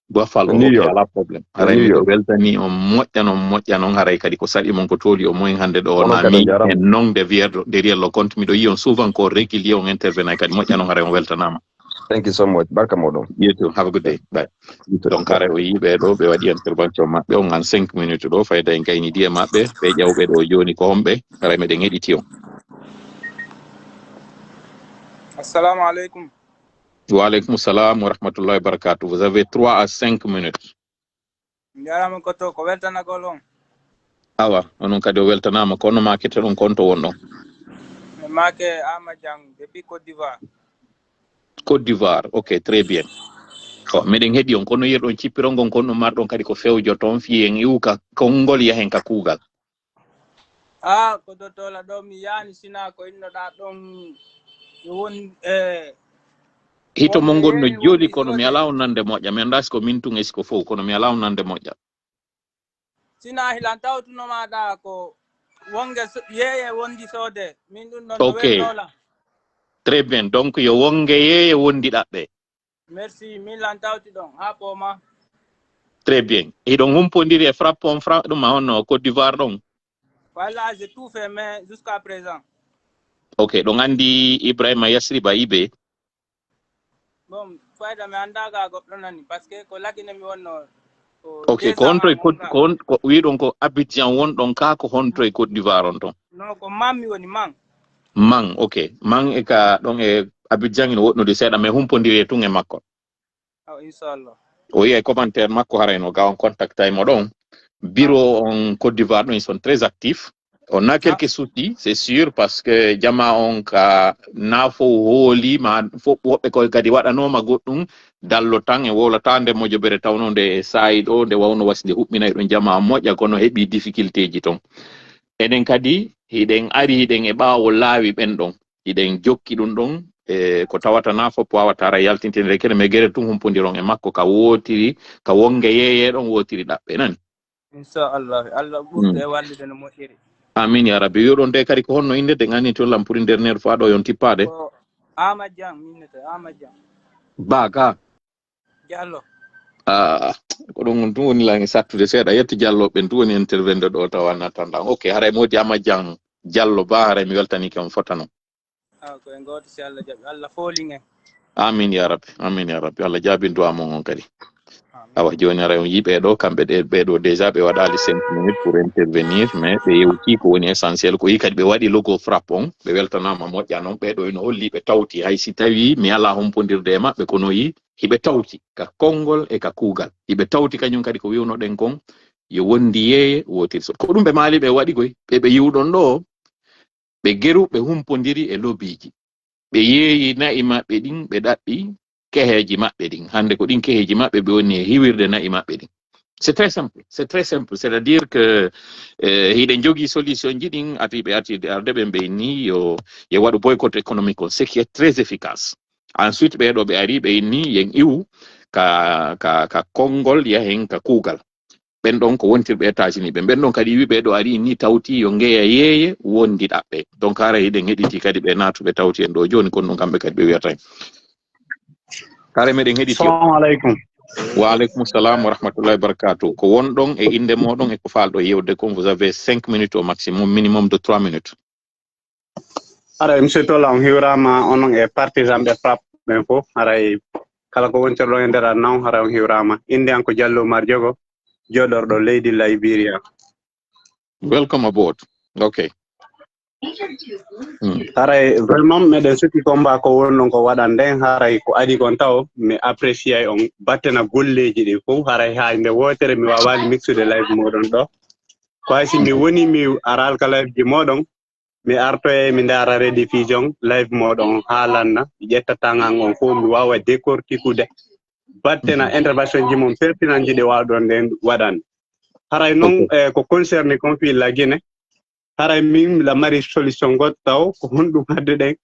Buffalo, New York. Ok, alaa problème. Haray miɗo weltani on moƴƴa non, moƴƴa non. Haray kadi ko saɗi mon ko tooli o moyen hannde ɗo. Onon kadi on njaaraama. En non de vierre, derrière le compte, miɗo yi on souvent ko régulier, on intervenant kadi moƴƴa non, haray on weltanaama. Thank you so much. Barka moɗon. You too. Have a good day. Bye. You too. Donc, haray o yi ɓe ɗo, ɓe waɗi intervention maɓɓe, on an cinq minutes ɗo, fayda en gaynidi e maɓɓe, ɓe ƴawɓe ɗo jooni ko homɓe, haray meɗen heɗiti on. Assalamu alaikum. Wa alaikum salam wa rahmatullahi wa barakatuh. Vous avez trois à cinq minutes. Njaaraama ko to, ko weltanagol on. Awa, onon kadi o weltanaama, kono maakete ɗon konto wonɗon. Mi maake Ama Jang, depuis Côte d'Ivoire. Côte d'Ivoire, ok, très bien. Ko, meɗen heɗi on, kono yerɗon cippirongol kon ɗum marɗon kadi ko fewjo toon, fii en iwka konngol yahen ka kuugal. Ah, ko dottola ɗo mi yaani, sina ko innoɗaa ɗon, yo won, eh, hito mon ngol no joli, kono mi alaa on nande moƴƴa. Mi anndaa si ko min tun e si ko fow, kono mi alaa on nande moƴƴa. Sina hilan tawtuno maɗa ko wonge so-, yeeye wondi soode. Min ɗum ɗon no. Ok. Welnola. Très bien. Donc, yo wonge yeeye wondi ɗaɓɓe. Merci, min lan tawti ɗon, haa pooma. Très bien. Hiɗon humpondiri e frappe on fra-, ɗum a honno Côte d'Ivoire ɗon? Voilà, j'ai tout fait, mais jusqu'à présent. Ok, ɗon anndi Ibrahima Yasriba Ibe? Bon, fayda mi annda ga goɗɗo nani, parce que ko Lagine mi wonno, ko. Ok, deux ko ans honto e Côte, ko hon-, ko wiɗon ko Abidjan wonɗon ka, ko honto e Côte d'Ivoire on ton? Non, ko Man mi woni, Man. Man, ok. Man e ka ɗon e Abidjan ina woɗɗude seeɗa, mais humpondiri e tun e makko. Aw, inchallah. O yi'ay commentaire makko, haray no gaawan contactay mo ɗon. Bureau on Côte d'Ivoire ɗon, ils sont très actifs. On a quelques soucis, c'est sûr, parce que jama on ka na fof hooli ma fof, woɓɓe koy kadi waɗanoma goɗɗum, dallo tan e wowlata nde mojobere tawno nde e saa'i ɗo nde wawno wasi nde huɓɓinay ɗum jama on moƴƴa, kono heɓi difficulté ji ton. Enen kadi hiɗen ari hiɗen e ɓaawo laawi ɓen ɗon, hiɗen jokki ɗum ɗon e ko tawata na fof wawata ara yaltintinede kene, mais gere tun humpondiron e makko ka wotiri, ka wonge yeeye ɗon wotiri ɗaɓɓe nani. Inchallah, Allah ɓurɗo e wallude no moƴƴiri. Amin ya rabbi. Wi'oɗon de kadi ko honno innde de, ngani to lam pour une dernière fois ɗo yon tippade. Ko Ama Diang, minnete Ama Diang. Ba ka. Diallo. Ah, ko ɗum tun woni langi sattude seeɗa. Yetti Diallo ɓen tun woni intervende ɗo tawa nattanɗan. Ok, haray modi Ama Diang Diallo ba, haray mi weltanike on fotano. Ah, ko en gooto si Allah jaɓi. Allah foolin en. Amin ya rabbi, amin ya rabbi. Allah jaabin du'a mon on kadi. Awa joni ara on yiɓe ɗo kamɓe ɗe ɓeɗo déjà ɓe waɗali cinq minutes pour intervenir, mais ɓe yewti ko woni essentiel ko yi kadi ɓe waɗi logo frappe on, ɓe weltanama moƴƴa noon. Ɓeɗo ino holli ɓe tawti hay si tawi mi ala humpondirde e maɓɓe, kono yi hiɓe tawti ka konngol e ka kuugal, hiɓe tawti kañum kadi ko wiwnoɗen kon yo wondi yeeye wotiri so ko ɗum ɓe maali ɓe waɗi koy ɓe ɓe yiwɗon ɗo. Ɓe geru ɓe humpondiri e lobbyji, ɓe yeeyi na'i maɓɓe ɗin, ɓe ɗaɓɓi keheeji maɓɓe ɗin. Hannde ko ɗin keheeji maɓɓe ɓe woni e hiwirde na'i maɓɓe ɗin. C'est très simple, c'est très simple. C'est-à-dire que eh, hiɗen jogii solution ji ɗin, ati ɓe ati arde ɓe mbe inni yo yo waɗu boycott économique on, ce qui est très efficace. Ensuite ɓeɗo ɓe ari ɓe inni yen iwu ka ka ka konngol yahen ka kuugal. Ɓen ɗon ko wontirɓe États-Unis ɓen. Ɓen ɗon kadi iwi ɓeɗo ari ni tawti yo ngeya yeeye wondi ɗaɓɓe. Donc hara hiɗen heɗiti kadi ɓe natuɓe tawti en ɗo joni, kon ɗum kamɓe kadi ɓe wiyata en. Kare meɗen heɗiti. Assalamu alaikum. Wa alaikum salam wa rahmatullahi wa barakatuh. Ko won ɗon e inde moɗon e ko falɗo yewde kon, vous avez cinq minutes au maximum, minimum de trois minutes. Haray monsieur Tola, on hiwrama onon e partisan ɓe frappe ɓen fof. Haray kala ko wontirɗo e nder aduna on, haray on hiwrama. Inde an ko Diallo Umar Jogo, joɗorɗo leydi Liberia. Welcome aboard. Ok. Haray vraiment meɗen suki combat ko wonɗon ko waɗan nden, haray ko adi kon taw mi apprécier on battena golleji ɗin fof. Haray hay nde wotere mi wawani mixude live moɗon ɗo. Ko hay si mi woni mi aral ka live ji moɗon, mi artoye mi ndara rediffusion live moɗon haalanna, mi ƴetta tangan on fof mi wawa décortiqueude battena intervention ji mon pertinent ji ɗe wawɗon nden waɗan. Haray noon eh, ko concerne conflit la Guinée, haray min la mari solution goɗɗo taw ko honɗum hadde ɗen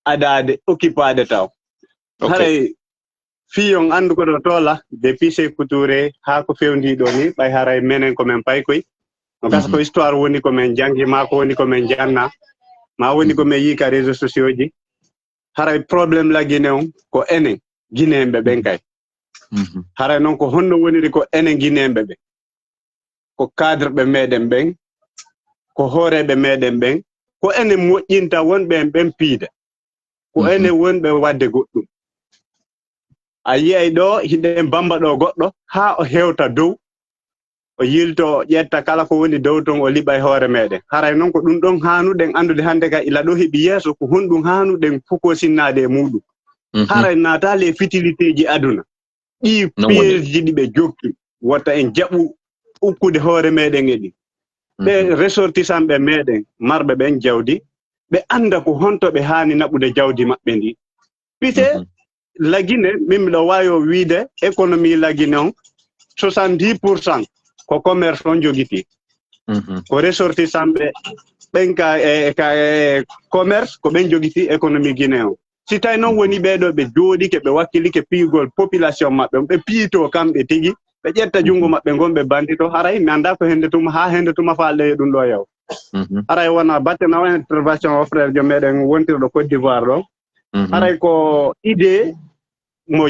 adade occupade taw. Haray fii on anndu ko ɗo toola, depuis Sékou Touré haa ko fewndii ɗoo nii, ɓay haray menen ko men paykoy. No gasa ko histoire woni ko men janngi, maa ko woni ko men janna, maa woni ko men yii ka réseaux sociaux ji. Haray problème la Guinée on ko enen Guinéen ɓe ɓen kay. Haray noon ko honno woniri ko enen Guinéen ɓe ɓen? Ko cadre ɓe meɗen ɓen, ko hooreeɓe meɗen ɓen, ko enen moƴƴinta wonɓe en ɓen piida. Ko enen wonɓe waɗde goɗɗum. A yi'ay ɗo hiɗen bamba ɗo goɗɗo haa o hewta dow, o yilto o ƴetta kala ko woni dow ton o liɓa e hoore meɗen. Haray noon ko ɗum ɗon haanuɗen anndude hannde ka ila ɗo heɓi yeeso ko honɗum haanuɗen fokosinnaade e muɗum. Haray naata les futilités ji aduna. Ɗi piège ji ɗi ɓe jokki, wota en jaɓu ukkude hoore meɗen e ɗi. Ɓe ressortissant ɓe meɗen marɓe ɓen jawdi, ɓe annda ko honto ɓe haani naɓude jawdi maɓɓe ndi. Pite la Guinée, min miɗo waawi o wiide économie la Guinée on, soixante-dix pour cent ko commerce on jogiti. Ko ressortissant ɓe ɓen ka e ka e commerce ko ɓen jogiti économie Guinée on. Si tawi noon woni ɓee ɗoo ɓe jooɗike ɓe wakkilike piyugol population maɓɓe on, ɓe piyito kamɓe tigi, ɓe ƴetta junngo maɓɓe ngon ɓe bandito, haray mi anndaa ko hende tuma haa hende tuma faalɗe e ɗum ɗoo yaw. Haray wona batte nawa intervention o frère jo meɗen wontirɗo Côte d'Ivoire ɗo. Haray ko idée mo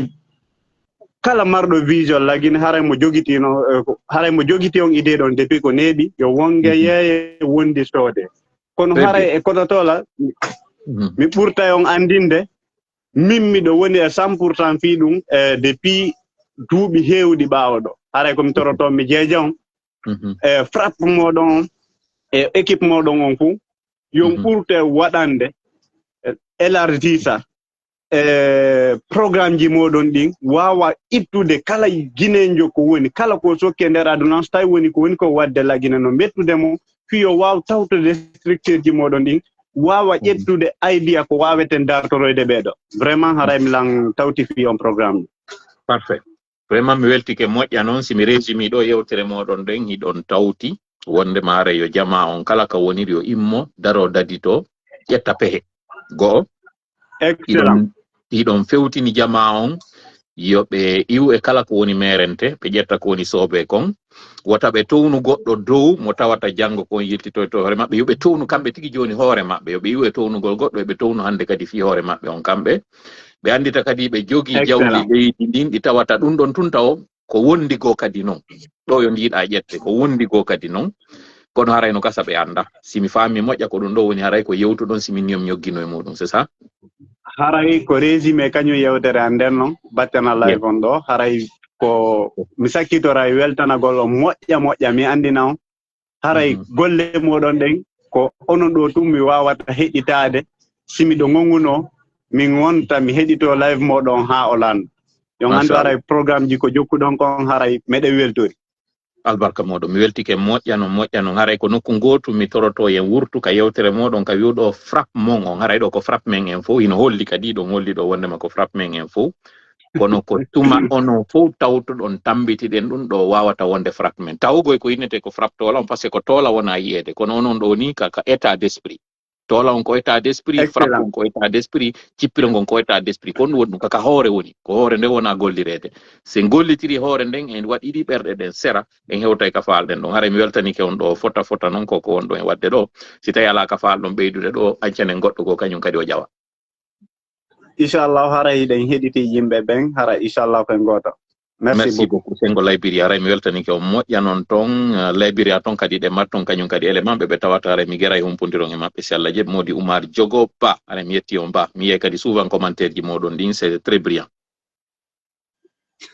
kala marɗo vision la Guinée haray mo jogitino eh, ko- haray mo jogiti on idée ɗon depuis ko neeɓi yo wonge yeeye wondi soode. Kono haray e kototola mi ɓurtay on anndinde min miɗo woni e cent pour cent fii ɗum e depuis duuɓi heewɗi ɓaawo ɗo. Haray komi toroto mi jeeja on e frappe moɗon on e équipe moɗon on fuu yon ɓurte waɗande eh, élargisa e programmeji moɗon ɗin, waawa ittude kala Ginenjo ko woni, kala ko sokke nder aduna on, so tawi woni ko woni ko wadde la Gine no, mettude mo fii yo waaw tawtude structureji moɗon ɗin, waawa ƴettude idea ko waaweten dartoroyde ɓeeɗo. Vraiment, haray mi lan tawti fii on programme. Parfait. Vraiment, mi weltike moƴƴa noon. Si mi résumé ɗo yewtere moɗon nden, hiɗon tawti wonde maare yo jamaa on kala ka woniri yo immo, daro dadito, ƴetta pehe. Go'o, Excellent. Hiɗon fewtini jamaa on yo ɓe iwu e kala ko woni meerente, ɓe ƴetta ko woni soobee kon. Wota ɓe townu goɗɗo dow mo tawata janngo kon yiltitoyto hoore maɓɓe. Yo ɓe townu kamɓe tigi jooni hoore maɓɓe. Yo ɓe iwu e townugol goɗɗo, yo ɓe townu hannde kadi fii hoore maɓɓe on kamɓe. Ɓe anndita kadi ɓe jogii jawdi leydi ndin ɗi tawata ɗum ɗon tun tawo ko wondi goo kadi non. Ɗo yo ndiiɗa ƴette, ko wondi goo kadi non. Kono haray no gasa ɓe annda. Si mi faami moƴƴa ko ɗum ɗo woni haray ko yewtuɗon si min yom ñoggino e muɗum, c'est ça? Haray ko résumé kañum yewtere an nden non, battana live on ɗo. Haray ko mi sakkitoray weltanagol on moƴƴa moƴƴa, mi anndina on. Haray golle moɗon ɗen ko onon ɗo tun mi wawata heɗitaade. Si miɗo gonguno, min wonta mi heɗito live moɗon haa o lanndo. Yo on anndu haray programmeji ko jokkuɗon kon haray meɗen weltori. Albarka moɗon, mi weltike moƴƴa non, moƴƴa non. Haray ko nokku gootu mi toroto yen wurtu ka yewtere moɗon ka wi'uɗo frappe mon on. Haray ɗo ko frappe men en fow, hino holli kadi ɗon holli ɗo wondema ko frappe men en fow. Kono ko tuma onon fow tawtuɗon tambitiɗen ɗum ɗo wawata wonde frappe men. Tawugol ko innete ko frappe toola on, parce que ko toola wona yi'ede. Kono onon ɗo ni ka, ka état d'esprit. Toola on ko état d'esprit, frappe on ko état d'esprit, cippiro ngon ko état d'esprit. Kon woni ɗum ka, ka hoore woni. Ko hoore nde wona gollireede. Si en gollitiri hoore nden, en waɗiri ɓerɗe ɗen sera, en hewtay ka faalɗen ɗon. Haray mi weltanike on ɗo fota fota non ko, ko wonɗo en waɗde ɗo. Si tawi alaa ka faalɗon ɓeydude ɗo, accanen goɗɗo goo kañum kadi o ƴawa. Inchallahu, haray hiɗen heɗiti yimɓe ɓen, hara inchallahu ko en gooto. Merci beaucoup. Beaucoup. Senngo Liberia, haray mi weltanike on moƴƴa non ton, eh, Liberia ton kadi ɗe matton kañum kadi élément ɓe ɓe tawata, haray mi geray humpondiron e maɓɓe si Allah jaɓi. Moodi Oumar Jogo Ba, haray mi yetti on Ba. Mi yiyay kadi souvent commentaire ji moɗon ɗin, c'est très brillant.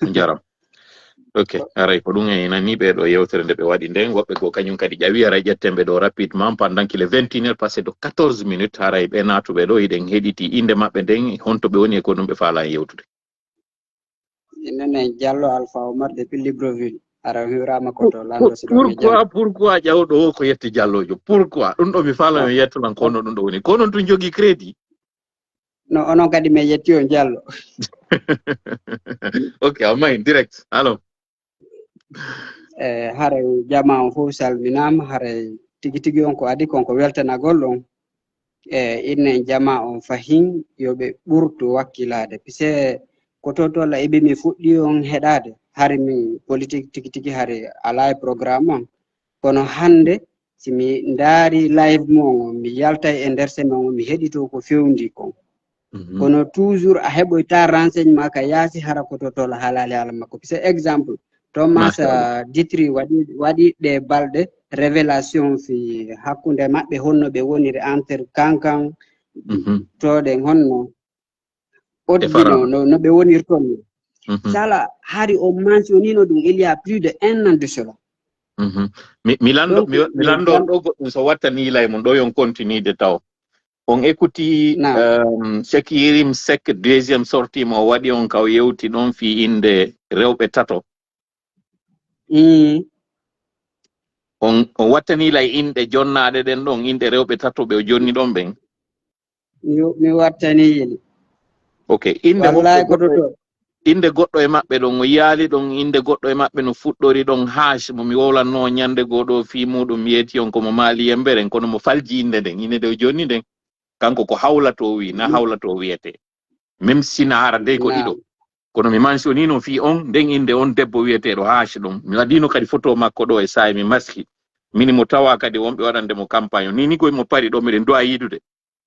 On jarama. Ok, haray ko ɗum en nani ɓe ɗo yewtere nde ɓe waɗi nden, woɓɓe goo kañum kadi ƴawi, haray ƴetten ɓe ɗo rapidement, pendant qu'il est vingt et une heures passé de quatorze minutes, haray ɓe naatuɓe ɗo, hiɗen heɗiti innde maɓɓe nden, honto ɓe woni e ko ɗum ɓe faala en yewtude. Innde nden Jallo Alpha Omar depuis Libreville. Hara hiwrama ko to Lando si ɗo mi Pourquoi, pourquoi ƴawɗo o ko yetti Jallojo? Pourquoi? Ɗum ɗo mi faala mi yettolan kono ɗum ɗo woni. Kono tun jogi crédit. No, onon kadi mi yetti on Jallo. Ok, a may direct. Allo. E haray jama on fof salminama, haray tigi tigi on ko adi kon ko weltanagol on. E innen jama on fahin yo ɓe ɓurtu wakkilade. Pise ko to tolla ibi mi fuɗɗi on heɗade. Hari mi politique tigi tigi hari ala e programme on. Kono hande si mi ndaari live mon on, mi yaltay e nder semaine on, mi heɗito ko fewndi kon. Kono toujours a heɓoyta renseignement ka yaasi hara ko to tolla haalali haala makko. Pise exemple, Thomas Ditry waɗi waɗi ɗe balɗe révélation fi hakkunde maɓɓe honno ɓe woniri entre Kankan, Toɗen honno oddino no, no ɓe wonirton ni. Sala hari o mentionino ɗum il y a plus de un an de cela. Mi, mi lando mi, mi lando ɗo goɗɗum so wattani lay mum ɗo yon continuide taw. On écouti um, Sek Yirim Sek deuxième sortie mo waɗi on kaw yewti ɗon fi inde rewɓe tato. On, on wattani lay inɗe jonnaɗe ɗen ɗon, inɗe rewɓe tato ɓe o jonni ɗon ɓen. Mi wattani yini. Ok, inde inde goɗɗo e maɓɓe ɗon o yaali ɗon, inde goɗɗo e maɓɓe no fuɗɗori ɗon hash mo mi wowlanno ñande goo ɗo fii muɗum yeeti on ko mo maali yemberen kono mo falji inde nden ine nde o jonni nden. Kanko ko hawlato wi na hawlato wiyete. Même si na hara dey ko ɗiɗo kono mi mentionino fii on nden inde on debbo wiyeteɗo hash ɗon mi waɗino kadi photo makko ɗo e saa'i mi maski. Mini mo tawa kadi wonɓe waɗande mo campagne o nini koye mo pari ɗo miɗen duwa yiidude.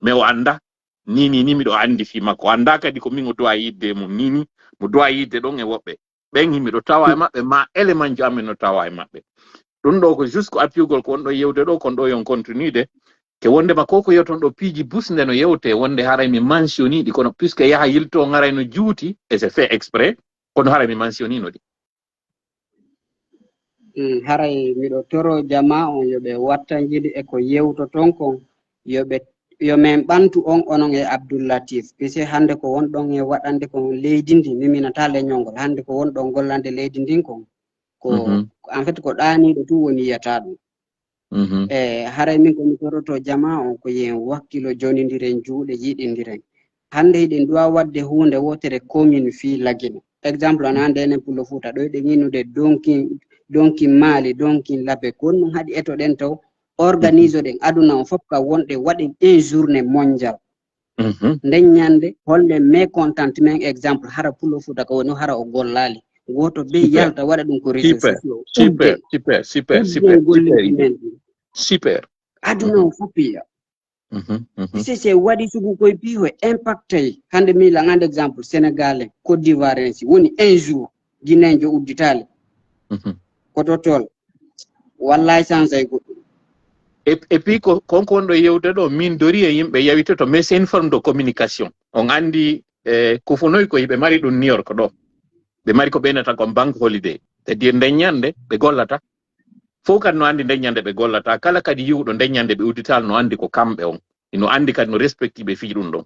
Mais o annda ni ni ni miɗo anndi fii makko, o annda kadi ko min o duwa yiidde e mum ni ni mo duwa yiidde ɗon e woɓɓe. Ɓen himɓe ɗo tawa e maɓɓe ma élément jo amen no tawa e maɓɓe. Ɗum ɗo ko juste ko appuyugol ko on ɗo yewde ɗo kon ɗo yon continuide. Ke wondema ko ko yewton ɗo piiji busnde no yewte wonde haray mi mentionniɗi kono puisque yaha yilto ngaray no juuti et c'est fait exprès. Kono haray mi mentionino ɗi. Haray miɗo toro jama on yo ɓe wattanjidi e ko yewtoton kon, yo ɓe Yo min ɓantu on, onon e Abdoul Latif, puisque hannde ko wonɗon e waɗande kon leydi ndi, mi miinataa leñol ngol. Hannde ko wonɗon gollande leydi ndin kon, ko, en fait, ko ɗaaniiɗo tun woni yiyata ɗum. E haray min ko mi toroto jamaa on, ko yo en wakkilo, jonindiren juuɗe, yiɗindiren. Hannde hiɗen duwa waɗde huunde wootere, commune fii Lagine. Exemple, ana hannde enen Pullo Fuuta ɗo, hiɗen innude Donkin, Donkin Maali, Donkin Labe, ko ɗum haɗi etoɗen taw, organisoɗen aduna on fof ka wonɗe, waɗen un journée mondiale. Nden ñande hollen mécontentement, exemple, hara Pullo Fuuta ka woni, hara o gollaali. Gooto bee yalta waɗa ɗum ko réseaux sociaux. Super, super, super, super, super. Super. Aduna on fof piya. Si, si waɗi sugu koye piiho, impacté. Hannde mi la, ngannde exemple, Sénégalais, Côte d'Ivoire, ainsi, woni un jour, Guinéen jo udditaali. Ko to tool. Wallahi, sansay goɗɗum. Et, et puis, ko, kon, kon ɗo yewde ɗo, min dori e yimɓe yawitoto, mais c'est une forme de communication. On anndi, eh, kufunoy ko yiɓe mari ɗum New York ɗo. Ɓe mari ko ɓe nata kon bank holiday. C'est-à-dire, nden ñande, ɓe gollata. Fof kadi no anndi nden ñande ɓe gollata. Kala kadi yiwɗo nden ñande ɓe uddital no anndi ko kamɓe on. Ino anndi kadi no respecti ɓe fii ɗum ɗon.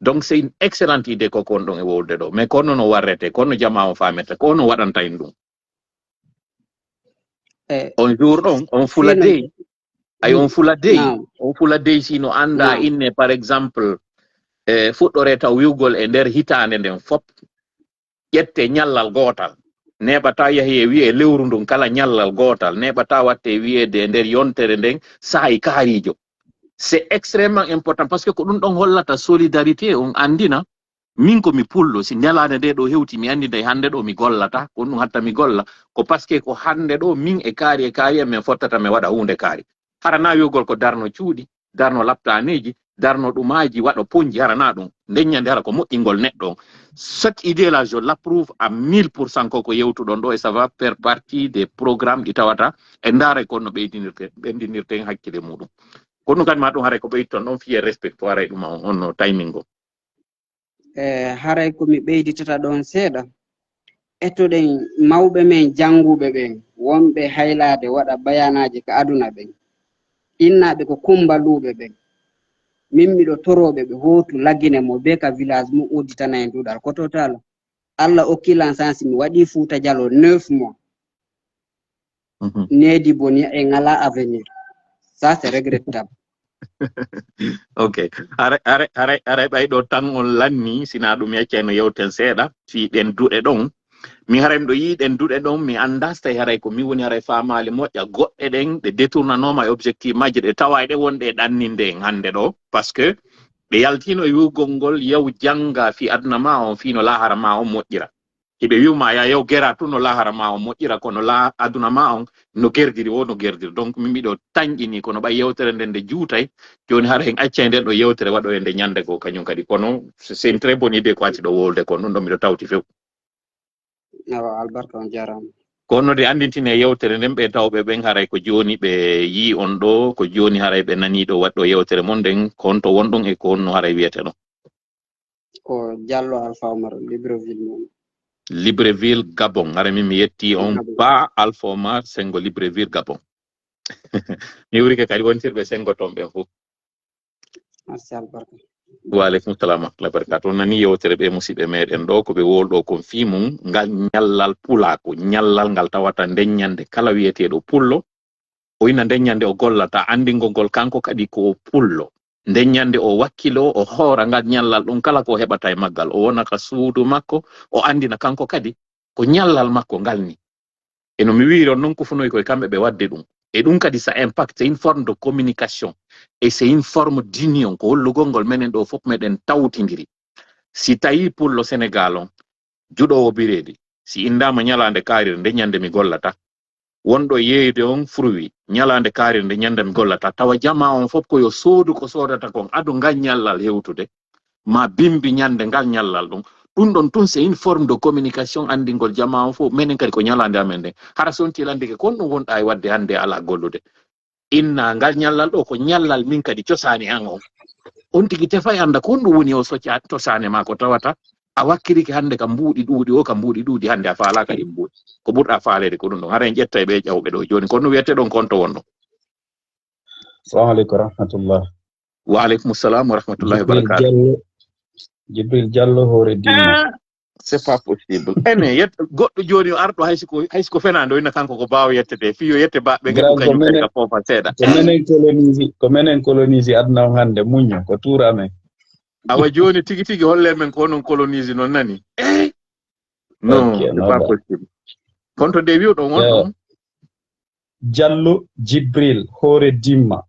Donc, c'est une excellente idée ko kon ɗon e wowlude ɗo. Mais kono no warrete, kono jamaa on faamete, ko no waɗanta en ɗum. Eh, on jour ɗon, on fula dey. Ay, on fula dey. On fula dey si no annda inne, par exemple, eh, fuɗɗore taw wiwgol e nder hitaande nden fop. Ƴette ñallal gootal. Neɓata yahi e wi'e lewru ndun kala ñallal gootal. Neɓata watte wi'eede e nder yontere nden saa'i kaariijo. C'est extrêmement important parce que ko ɗum ɗon hollata solidarité, on anndina. Min ko mi pullo, si ñalaande nde ɗo hewti, mi anndi nde hannde ɗo mi gollata, ko ɗum hatta mi golla. Ko parce que ko hannde ɗo min e kaari e kaari en min fottata mi waɗa huunde kaari. Hara na wi'ugol ko darno cuuɗi, darno laptaaneeji, darno ɗumaaji, waɗo ponji, hara na ɗum. Nden ñande hara ko moƴƴingol neɗɗo on. Cette idée-là, je l'approuve à mille pour cent ko ko yewtuɗon ɗo, et ça va faire partie des programmes ɗi tawata e ndaara ko no ɓeydinirte, ɓendinirten hakkile muɗum. Ko ɗum kadi ma ɗum haray ko ɓeyton ɗon fiye respect ko haray ɗum on, on no timing o. E haray ko mi ɓeyditata ɗon seeɗa. Etoɗen mawɓe men jannguɓe ɓen, wonɓe haylaade waɗa bayaanaaji ka aduna ɓen. Innaaɓe ko kumbaluuɓe ɓen. Min miɗo torooɓe ɓe hootu Lagine mo bee ka village mum udditana en duɗal. Ko total. Allah okki lan chance mi waɗi Fuuta Jaloo neuf mois. Needi boni e ngala avenir. Ça, c'est regrettable. Ok. Haray, haray, haray, haray ɓay ɗo tan on lanni, sina ɗum yaccay no yewten seeɗa, fii ɗen duɗe ɗon. Mi haray miɗo yi'i ɗen duɗe ɗon, mi anndaa so tawi haray ko mi woni haray faamaali moƴƴa. Goɗɗe ɗen, ɗe détournanooma e objectif majje, ɗe tawa e ɗe wonɗe e ɗanninde en hannde ɗo. Parce que ɓe yaltino e wi'ugol ngol yaw jannga fii aduna ma on, fii no laahara ma on moƴƴira. Hiɓe wi'u ma ya yaw gera tun no laahara ma on moƴƴira, kono la aduna ma on no gerdiri wo no gerdiri. Donc, min miɗo tanƴini, kono ɓay yewtere nden nde juutay, jooni hara en accay nden ɗo yewtere waɗo e nde ñande goo kañum kadi. Kono c'est une très bonne idée ko acci ɗo wowlude kon, ɗum ɗo miɗo tawti few. Awa, albarka on jaaraama. Kono de anndintine yewtere nden ɓe tawɓe ɓen haray ko jooni ɓe yi'i on ɗo, ko jooni haray ɓe nanii ɗo waɗɗo yewtere mon nden, ko on to wonɗon e ko on no haray wiyeteno. Ko Jallo Alpha Omar, Libreville mon. Libreville, Gabon. Hara min mi yetti on Gabon. Ba Alpha Omar, Sengo Libreville, Gabon. Mi wurike kadi wontirɓe Sengo ton ɓen fof. Merci, albarka. Wa aleykum salam wa rahmatullahi wa barakatuh. On nani yewtere ɓe musiɓɓe meɗen ɗo, ko ɓe wowluɗo kon fii mum, ngal ñallal pulaaku, ñallal ngal tawata nden ñande kala wiyeteeɗo pullo, o ina nden ñande o gollata, anndingol ngol kanko kadi ko o pullo. Nden ñande o wakkilo, o hoora ngal ñallal ɗum kala ko o heɓata e maggal. O wona ka suudu makko, o anndina kanko kadi ko ñallal makko ngal ni. E no mi wiiri on non, kufunoy koye kamɓe ɓe waɗde ɗum. E ɗum kadi ça impacte, c'est une forme de communication. Et c'est une forme d'union. Ko hollugol ngol menen ɗo fof meɗen tawtindiri. Si tawi pullo Sénégal on, juɗoowo bireedi, si inndaama ñalaande kaarire nde ñande mi gollata, wonɗo yeeyde on fruit, ñalaande kaarire nde ñande mi gollata, tawa jamaa on fof ko yo soodu ko soodata kon, ado ngal ñallal hewtude, ma bimbi ñande ngal ñallal ɗum. Ɗum ɗon tun, c'est une forme de communication, anndingol jamaa on fof, menen kadi ko ñalaande amen nden. Hara so on tilandike, kon ɗum wonɗa e waɗde hannde alaa gollude. Inna ngal ñallal ɗo ko ñallal min kadi cosaani an on. On tigi tefay annda ko honɗum woni o soca-, cosaane ma ko tawata a wakkirike hannde ka mbuuɗi ɗuuɗi o, ka mbuuɗi ɗuuɗi hannde a faalaaka ɗin mbuuɗi. Ko ɓurɗa faaleede ko ɗum ɗon. Hara en ƴetta e ɓe ƴawɓe ɗo jooni. Kono no wiyete ɗon ko on to wonno? Assalamu aleykum wa rahmatullah. Wa aleykum salam wa rahmatullahi wa Jibril barakatuh. Diallo, Jibril Diallo, hoore Dimma. Ah, c'est pas possible. Ene yet goɗɗo joni o arɗo, hay siko hay siko fenaande o inna kanko ko baawo yettete, fiyo yette baɓɓe nge Grand ko kañum ko kadi menen ka foofa seeɗa. ko menen colonise ko menen colonise aduna on hannde, muñño ko tuura men. Awa joni tigi tigi holle men ko onon colonise non nani. Eh, non, Ok, c'est no pas ba. Possible. Konto de wiwɗo on Yeah. Ɗon. Diallo Jibril, hoore Dimma.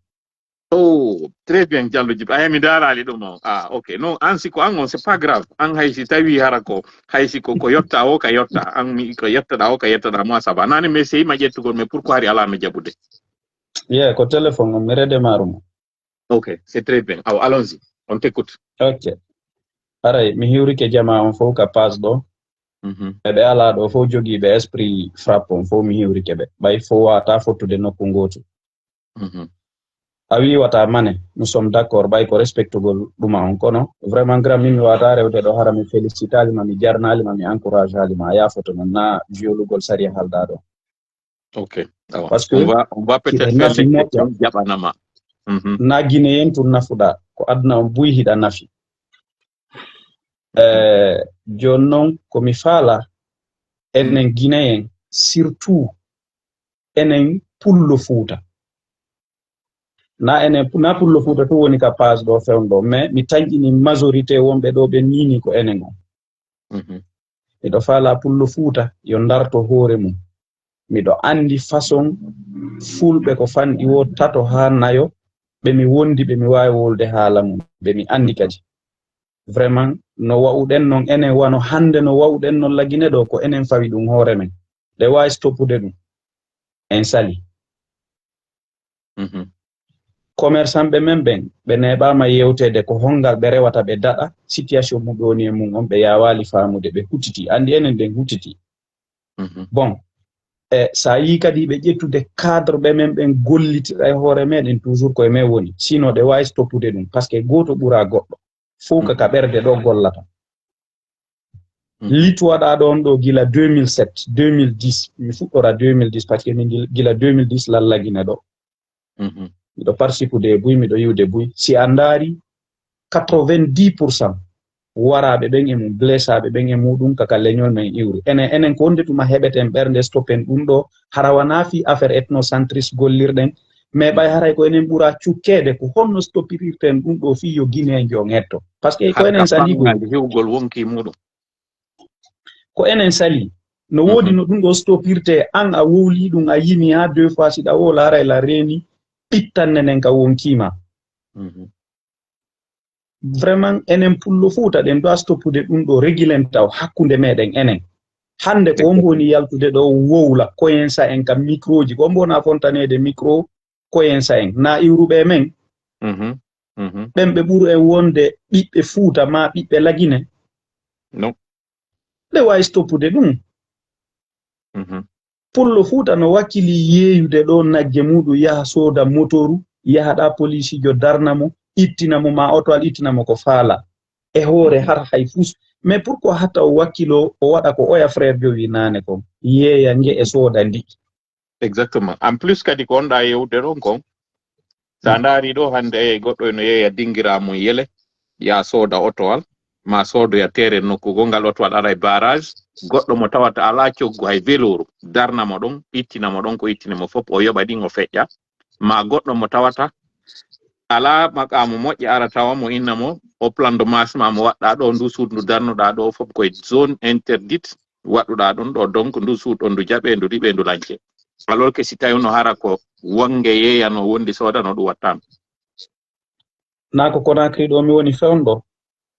Oh, très bien, Diallo Jibril. Aya, mi darali ɗum o. Ah, ok. Non, an si ko an on, c'est pas grave. An hay si tawi hara ko hay si ko ko yotta o ka yotta. An mi ko yettoɗa o ka yettoɗa, moi ça va. Nani mi sey ma ƴettugol, mais pourquoi hari ala mi jaɓude? Yeah, ko téléphone on mi rede marumo. Ok, c'est très bien. Aw, allons-y. On t'écoute. Ok. Haray mi hiwrike jama on fof ka passe ɗo. Mhm, E ɓe ala ɗo fof jogiiɓe esprit frappe on fof mi hiwrike ɓe. Ɓay fof wata fottude nokku ngotu. mhm. A wiwata mane, nous sommes d'accord, ɓay ko respectugol ɗuma on. Kono vraiment grand, min mi wata rewde ɗo hara mi félicitali ma, mi jarnali ma, mi encourage ali ma. A yafoto non na violugol sariya halda ɗo. Ok. Awa. Parce que On va, on va peut-être hiɗa faire nafi les moƴƴa. Questions jaɓanama. Mhm. Na Guinéen tun nafuɗa, ko aduna on buy hiɗa nafi. Eh, joni noon ko mi faala enen Guinéen, surtout enen pullo Fuuta. Na enen na pullo Fuuta tun woni ka passe ɗo fewndo ɗo, mais mi tanƴini majorité wonɓe ɗo ɓe nini ko enen on. Mhm. Miɗo faala pullo Fuuta yo ndarto hoore mum. Miɗo anndi façon fulɓe ko fanɗi wo tato haa nayo, ɓe mi wondi, ɓe mi waawi wowlude haala mum, ɓe mi anndi kadi. Vraiment, no wa'uɗen non enen, wano hannde no wa'uɗen non Lagine ɗo, ko enen fawi ɗum hoore men. Ɗe waawi stoppude ɗum. En sali. Mhm. Commerçant ɓe men ɓen, ɓe neeɓaama yewteede ko hongal ɓe rewata ɓe daɗa, situation mum ɗo woni e mum on, ɓe yaawaali faamude, ɓe hutiti. Anndi enen ɗen hutiti. Mhm. Bon, e so a yii kadi ɓe ƴettude cadre ɓe men ɓen gollitira e hoore meɗen, toujours koye men woni. Sinon ɗe waawi stoppude ɗum, parce que gooto ɓura goɗɗo. Fof ka ka ɓerde ɗo gollata. Mhm. Lit waɗa ɗon ɗo gila deux mille sept, deux mille dix, mi fuɗɗora deux mille dix, parce que min gil- gila deux mille dix lallagine ɗo. Mhm. Miɗo participude e buy, miɗo yiwde buy. Si a ndaari quatre-vingt-dix pour cent waraaɓe ɓen e mum, blessaaɓe ɓen e muɗum, kaka leñol men iwri. Enen, enen ko wonde tuma heɓeten ɓernde stoppen ɗum ɗo, hara wanaa fii affaire ethnocentriste gollirɗen, mais ɓay haray ko enen ɓura cukkeede, ko honno stoppirirten ɗum ɗo fii yo Guinéenjo on hetto? Parce que ko enen sali ɗum. Hiwgol wonki muɗum. Ko enen sali. No woodi no ɗum ɗo stoppirte, an a wowli ɗum, a yimi haa deux fois, si ɗa wowla haray la reeni, ɓittanne nen ka wonkima. Mhm. Vraiment, enen pullo Fuuta ɗen ɗo a stoppude ɗum ɗo, regilen taw hakkunde meɗen enen. Hannde ko wonɓe woni yaltude ɗo wowla, koyen sa en ka microji, ko wonɓe wona fontaneede micro, koyen sa en. Na iwruɓe e men, Mhm. Mhm. ɓen ɓe ɓuru en wonde ɓiɓɓe Fuuta ma ɓiɓɓe Lagine. Non. Ɗe waawi stoppude ɗum. Mhm. Pullo Fuuta no wakkili yeeyude ɗo nagge muɗum, yaha sooda motoru, yaha ɗa polisiijo darna mo, ittina mo, ma oto al ittina mo ko faala. E hoore har hay fus. Mais pourquoi hatta o wakkilo, o waɗa ko oya frère jowi naane kon? Yeeya nge e sooda ndi. Exactement. En plus kadi ko wonɗa yewde ɗon kon, sa ndaari ɗo hannde, e goɗɗo eno yeeya dingira mum yele, ya sooda otowal, ma soodoya terrain nokku goo, ngal otowal ara e barrage, goɗɗo mo tawata ala coggu hay velouru, darna mo ɗon, ittina mo ɗon ko ittini mo fof, o yoɓa ɗin o feƴƴa, ma goɗɗo mo tawata ala maqaamu moƴƴa ara tawa mo inna mo, o plan de marche ma mo waɗɗa ɗo, ndu suudu ndu darnuɗa ɗo fof koye zone interdite waɗuɗa ɗon ɗo, donc ndu suudu on ndu jaɓe, ndu riɓe, ndu lañce. Alors que si tawi no hara ko wonge yeeyano wondi soodano ɗum wattano. Na ko Conakry ɗo mi woni fewndo.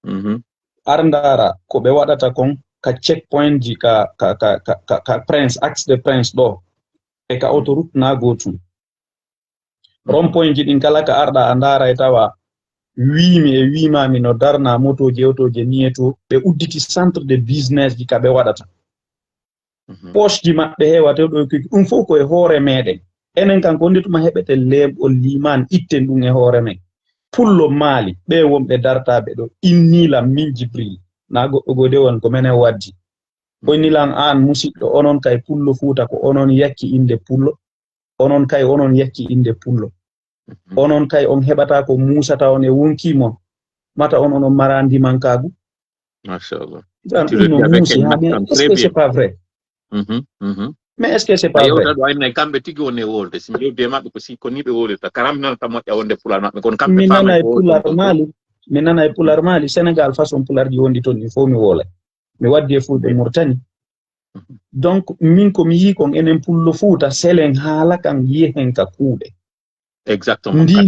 Mhm. Ar ndaara ko ɓe waɗata kon ka checkpoint ji ka, ka, ka, ka, ka, ka Prince, axe de Prince ɗo. E ka autoroute na gootum. Rond point ji ɗin kala ka arɗa a ndaara e tawa wiimi e wiimaami no darna motooji e otooji e nii e to. Ɓe udditi centre de business ji ka ɓe waɗata. Mhm. Poche ji maɓɓe heewata ɗo e kuyki. Ɗum fof ko e hoore meɗen. Enen kan ko nde tuma heɓeten leeɓol liimaan, itten ɗum e hoore men. Pullo Maali, ɓe wonɓe dartaaɓe ɗo, inni lam min Jibril. Na goɗɗo goo de won ko menen waddi. O inni lan aan musiɗɗo, onon kay pullo Fuuta ko onon yakki innde pullo. Onon kay onon yakki innde pullo. Onon kay on heɓata ko muusata on e wonkii mon. Mata on onon mara ndimankaagu. Machallah. Ɗum no muusi ha, mais est-ce que c'est pas vrai? Mais est-ce que c'est pas vrai? Yewta ɗo ayne kamɓe tigi woni e wolde. Si mi yewdi e maɓɓe ko si ko ni ɓe wolirta. Karam mi nanata moƴƴa wonde pular maɓɓe kono kamɓe mi nana e pular maali. Mi nana e pular maali Sénégal façon pularji wondi toon ni fof mi woolay. Mi waddi e fulɓe Mauritanie. Donc min ko mi yii kon enen pullo Fuuta selen haala kan yehen ka kuuɗe. Exactement. Ndi leydi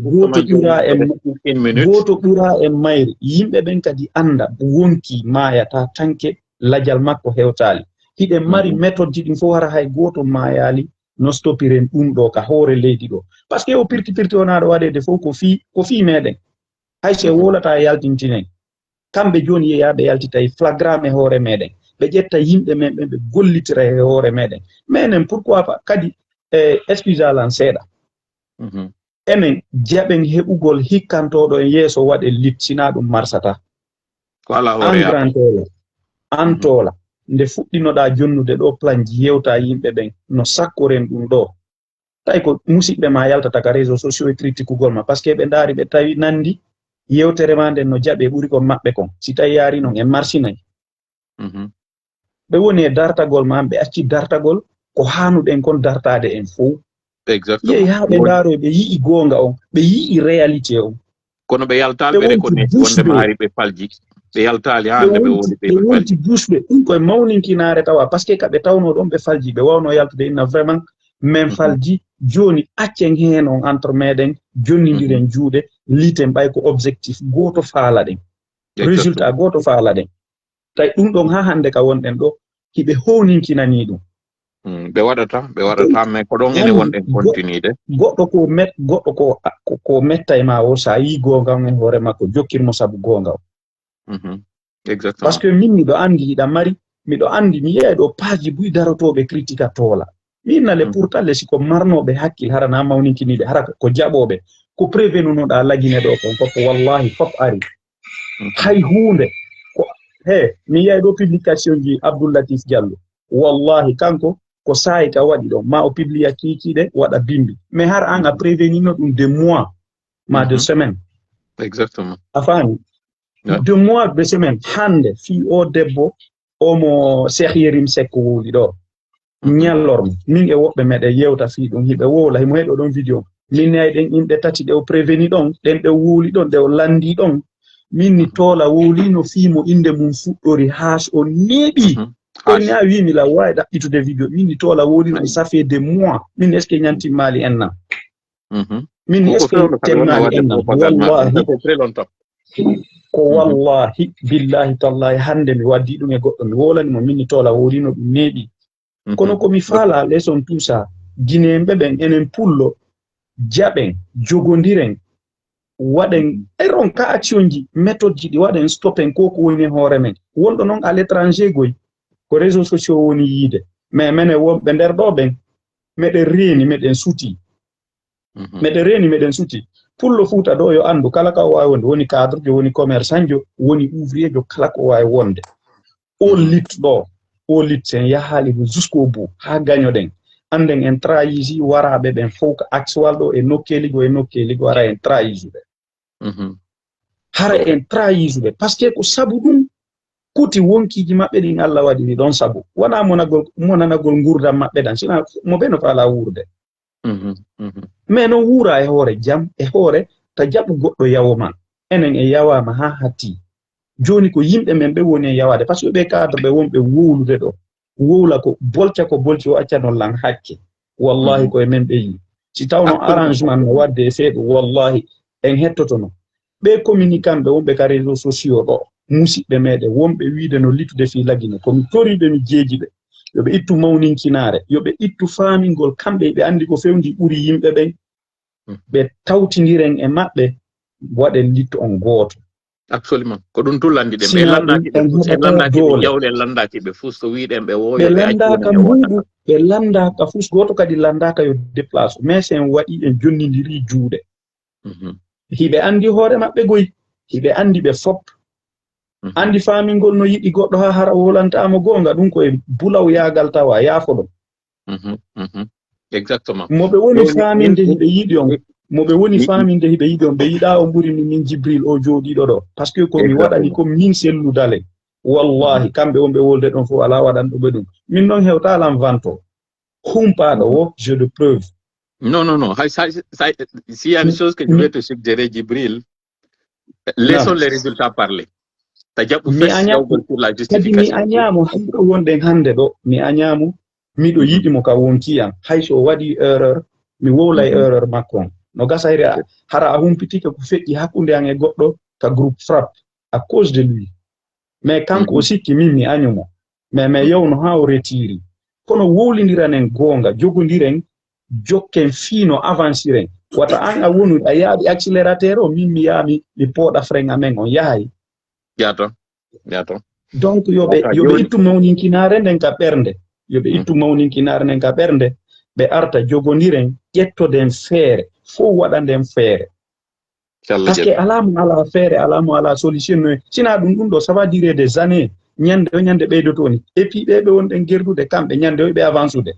gooto ɓura e gooto ɓura e mayre. Yimɓe ɓen kadi annda wonki maayata tanke lajal makko hewtaali. Hiɗen mari metodji ɗin fof hara hay gooto maayaali no stopiren ɗum ɗo ka hoore leydi ɗo. Parce que o pirti pirti wonaaɗo waɗeede fof ko fii ko fii meɗen. Hay so wowlata yaltintinen. Kamɓe jooni yeeya ɓe yaltita e flagrant e hoore meɗen. Ɓe ƴetta yimɓe men ɓen ɓe gollitira e hoore meɗen. Menen pourquoi pas kadi e excuse alan seeɗa. Enen jaɓen heɓugol hikkantooɗo en yeeso waɗen lit sina ɗum marsata. Ko ala hoore an grand toola an toola nde fuɗɗinoɗa jonnude ɗo planji yewta yimɓe ɓen no sakkoren ɗum ɗo. Tawi ko musiɓɓe ma yaltata ka réseau sociaux e critikugol ma parce que ɓe ndaari ɓe tawi nandi yewtere ma nden no jaɓe ɓuri ko maɓɓe kon si tawi yaari non en marsinay. Ɓe woni e dartagol ma ɓe acci dartagol ko hanuɗen kon dartade en fow. Yehi ha ɓe ndaaroy ɓe yi'i goonga on ɓe yi'i réalité on. Kono ɓe yaltaali ɓe reconnaître wonde maari ɓe falji. Ɓe yaltaali ha nde ɓe woni ɓe wonti busɓe ɗum koye mawninkinaare tawa parce que ka ɓe tawno ɗon ɓe falji ɓe wawno yaltude inna vraiment min falji. Jooni accen heen on entre meɗen jonnindiren juuɗe liten ɓay ko objectif gooto faalaɗen. Résultat gooto faalaɗen. Tawi ɗum ɗon ha hannde ka wonɗen ɗo hiɓe howninkinanii ɗum. Ɓe waɗata ɓe waɗata mais ko ɗon ene wonɗen continue de. Goɗɗo ko met goɗɗo ko ko metta e ma o sa yii goonga on e hoore makko jokkirmo sabu goonga o. Exactement. Parce que min miɗo anndi hiɗa mari miɗo anndi mi yiyay ɗo paaji buy darotooɓe critique a toola. Min nale pourtant le siko marnooɓe hakkil hara na mawninkiniiɓe hara ko jaɓooɓe ko prévenunoɗa lagine ɗo kon fof wallahi fof ari. Hay huunde ko he mi yiyay ɗo publication ji Abdoul Latif Diallo wallahi kanko ko saayi ka waɗi ɗon ma o publia kiikiiɗe waɗa bimbi mais har an a prévenino ɗum de mois ma de semaine. Exactement. A faami. De mois de semaine hannde fii o debbo omo Cheikh Yérim Seck wowli ɗo ñallorma min e woɓɓe meɗen yewta fii ɗum hiɓe wowla himo heɗo ɗon vidéo min ne ay ɗen inɗe tati ɗe o préveni ɗon ɗen ɗe o wowli ɗon ɗe o lanndi ɗon min ni toola wowlino fii mo innde mum fuɗɗori haas o neeɓi. Ɗon ni a wii mi la waawi ɗaɓɓitude vidéo min ni toola wowlino ça fait des mois min est ce que ñantimmaali en nan. Min est ce que temmaali en nan wallahi ko wallahi billahi tallahi hannde mi waddi ɗum e goɗɗo mi wowlani mo min ni toola wowlino ɗum neeɓi. Kono ko mi faala leçon tout ça guinéenɓe ɓen enen pullo jaɓen jogondiren waɗen eron ka action ji méthode ji ɗi waɗen stoppen ko ko woni e hoore men wonɗo noon à l'étranger goy ko réseau sociaux woni yiide mais menen wonɓe nder ɗo ɓen meɗen reeni meɗen suti. Meɗen reeni meɗen suti pullo fuuta ɗo yo anndu kala ka o waawi wonde woni cadre jo woni commerçant jo woni ouvrier jo kala ko waawi wonde. O lit ɗo o lit sen yahaali ɗo jusqu'au bout haa gañoɗen annden en trahisi waraaɓe ɓen fof ko axe wal ɗo e nokkeeli goo e nokkeeli goo hara en trahisi ɓe. Hara en trahisi ɓe parce que ko sabu ɗum kuti wonkiiji maɓɓe ɗin Allah waɗiri ɗon sabu wonaa monagol monanagol nguurndam maɓɓe ɗan sina mo ɓe no faala wuurde. Mais noon wuura e hoore jam e hoore ta jaɓu goɗɗo yawo ma enen en yawaama haa hatti. Jooni ko yimɓe men ɓe woni e yawaade par ce que ɓe cadre ɓe wonɓe wowlude ɗo wowla ko bolca ko bolci o accanon lan hakke. Wallahi ko e men ɓe yii si tawno arrangement no wadde e seeɗo wallahi en hettotono. Ɓee communiquant ɓe wonɓe ka réseau sociaux ɗo musiɓɓe meɗen wonɓe wiide no litude fii lagine komi toriɓe mi jeeji ɓe yo ɓe ittu mawninkinaare yo ɓe ittu faamingol kamɓe ɓe anndi ko fewndi ɓuri yimɓe ɓen. Ɓe tawtindiren e maɓɓe waɗen littu on gooto. Absolument ko ɗum tun lanndi ɗen ɓe lanndaki ɓe fus ɓe jawle lanndaki ɓe fus ko wiɗen ɓe woyo ɓe lanndaka mbuuɗu ɓe lanndaka fus gooto kadi lanndaka yo déplace mais sen waɗi en jonnindiri juuɗe. Hiɓe anndi hoore maɓɓe goy hiɓe anndi ɓe fop. Anndi faamingol no yiɗi goɗɗo haa hara wolantamo goonga ɗum koye bulawyaagal tawa yaafo ɗon. Exactement mo ɓe woni faaminde hiɓe yiɗi on. Mo ɓe woni faaminde hiɓe yiɗi on, ɓe yiɗa on ɓuri min, min Jibril o jooɗiiɗo ɗo. Parce que ko mi waɗani ko min sellu dale. Wallahi, kamɓe wonɓe wolde ɗon fof alaa waɗanɗo ɓe ɗum. Min noon hewta lan vanto. Humpaaɗo wo, j'ai de preuve. Non, non, non. Hay, ça, ça, s'il y a une chose que je vais te suggérer, Jibril, laissons les résultats parler. Ta jaɓu Mi fes aña- jawgol sur la Kadi mi justification. Añaamo, hay ɗo wonɗen hannde ɗo, mi añaamo, miɗo yiɗi mo ka wonki am. Hay so o waɗi erreur, mi wowlay erreur makko on. No gasayre a, hara a humpitike ko feƴƴi hakkunde an e goɗɗo ka groupe Frappe à cause de lui. Mais kanko o sikki min mi añumo. Mais, mais yewno haa o retiri. Kono wowlindiranen goonga, jogondiren, jokken fii no avansiren. Wata an a wonu, a yaaɓi accélérateur o, min mi yaami, mi pooɗa frein amen on, yahay. Yaato, yaato. Donc, yo ɓe, Wata yo ɓe joni. Ittu mawninkinaare nden ka ɓernde. Yo ɓe ittu mawninkinaare nden ka ɓernde. Ɓe arta jogondiren, ƴettoden feere. Fow waɗanden feere. Inchallah Parce que jaɓi. Alaa mo alaa feere, alaa mo alaa solution. No, sinaa ɗum, ɗum ɗo, ça va durer des années. Ñande o ñande ɓeydoto ni. Et puis, ɓe ɓe wonɗen gerdude kamɓe, ñande o ɓe avansude.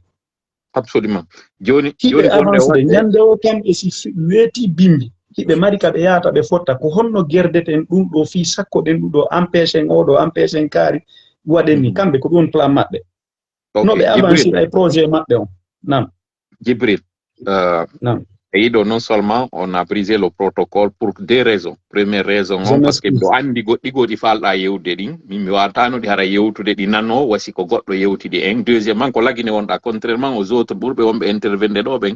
Absolument. Joni, Hiɓe joni gonɗe avansude, waɗde. Ñande o kamɓe si fi-, weeti bimbi. Hiɓe mari ka ɓe yaata ɓe fotta. Ko honno gerdeten ɗum ɗo fii sakkoɗen ɗum ɗo, empêchen o ɗo, empêchen kaari, waɗen ni. Kamɓe ko ɗum plan maɓɓe. Ok, No ɓe Jibril. Avancira e projet maɓɓe on. Nam. Jibril, euh, Nam. e yiɗo non seulement on a brisé le protocole pour deux raisons. Première raison Je on, parce que m'excuse. Miɗo anndi goɗɗi goɗɗi falɗa yewde ɗin. Min mi wawatano ɗi hara yewtude ɗi nano, wasi ko goɗɗo yewtidi en. Deuxièmement, ko lagine wonɗa, contrairement aux autres ɓurɓe wonɓe intervenir ɗo ɓen,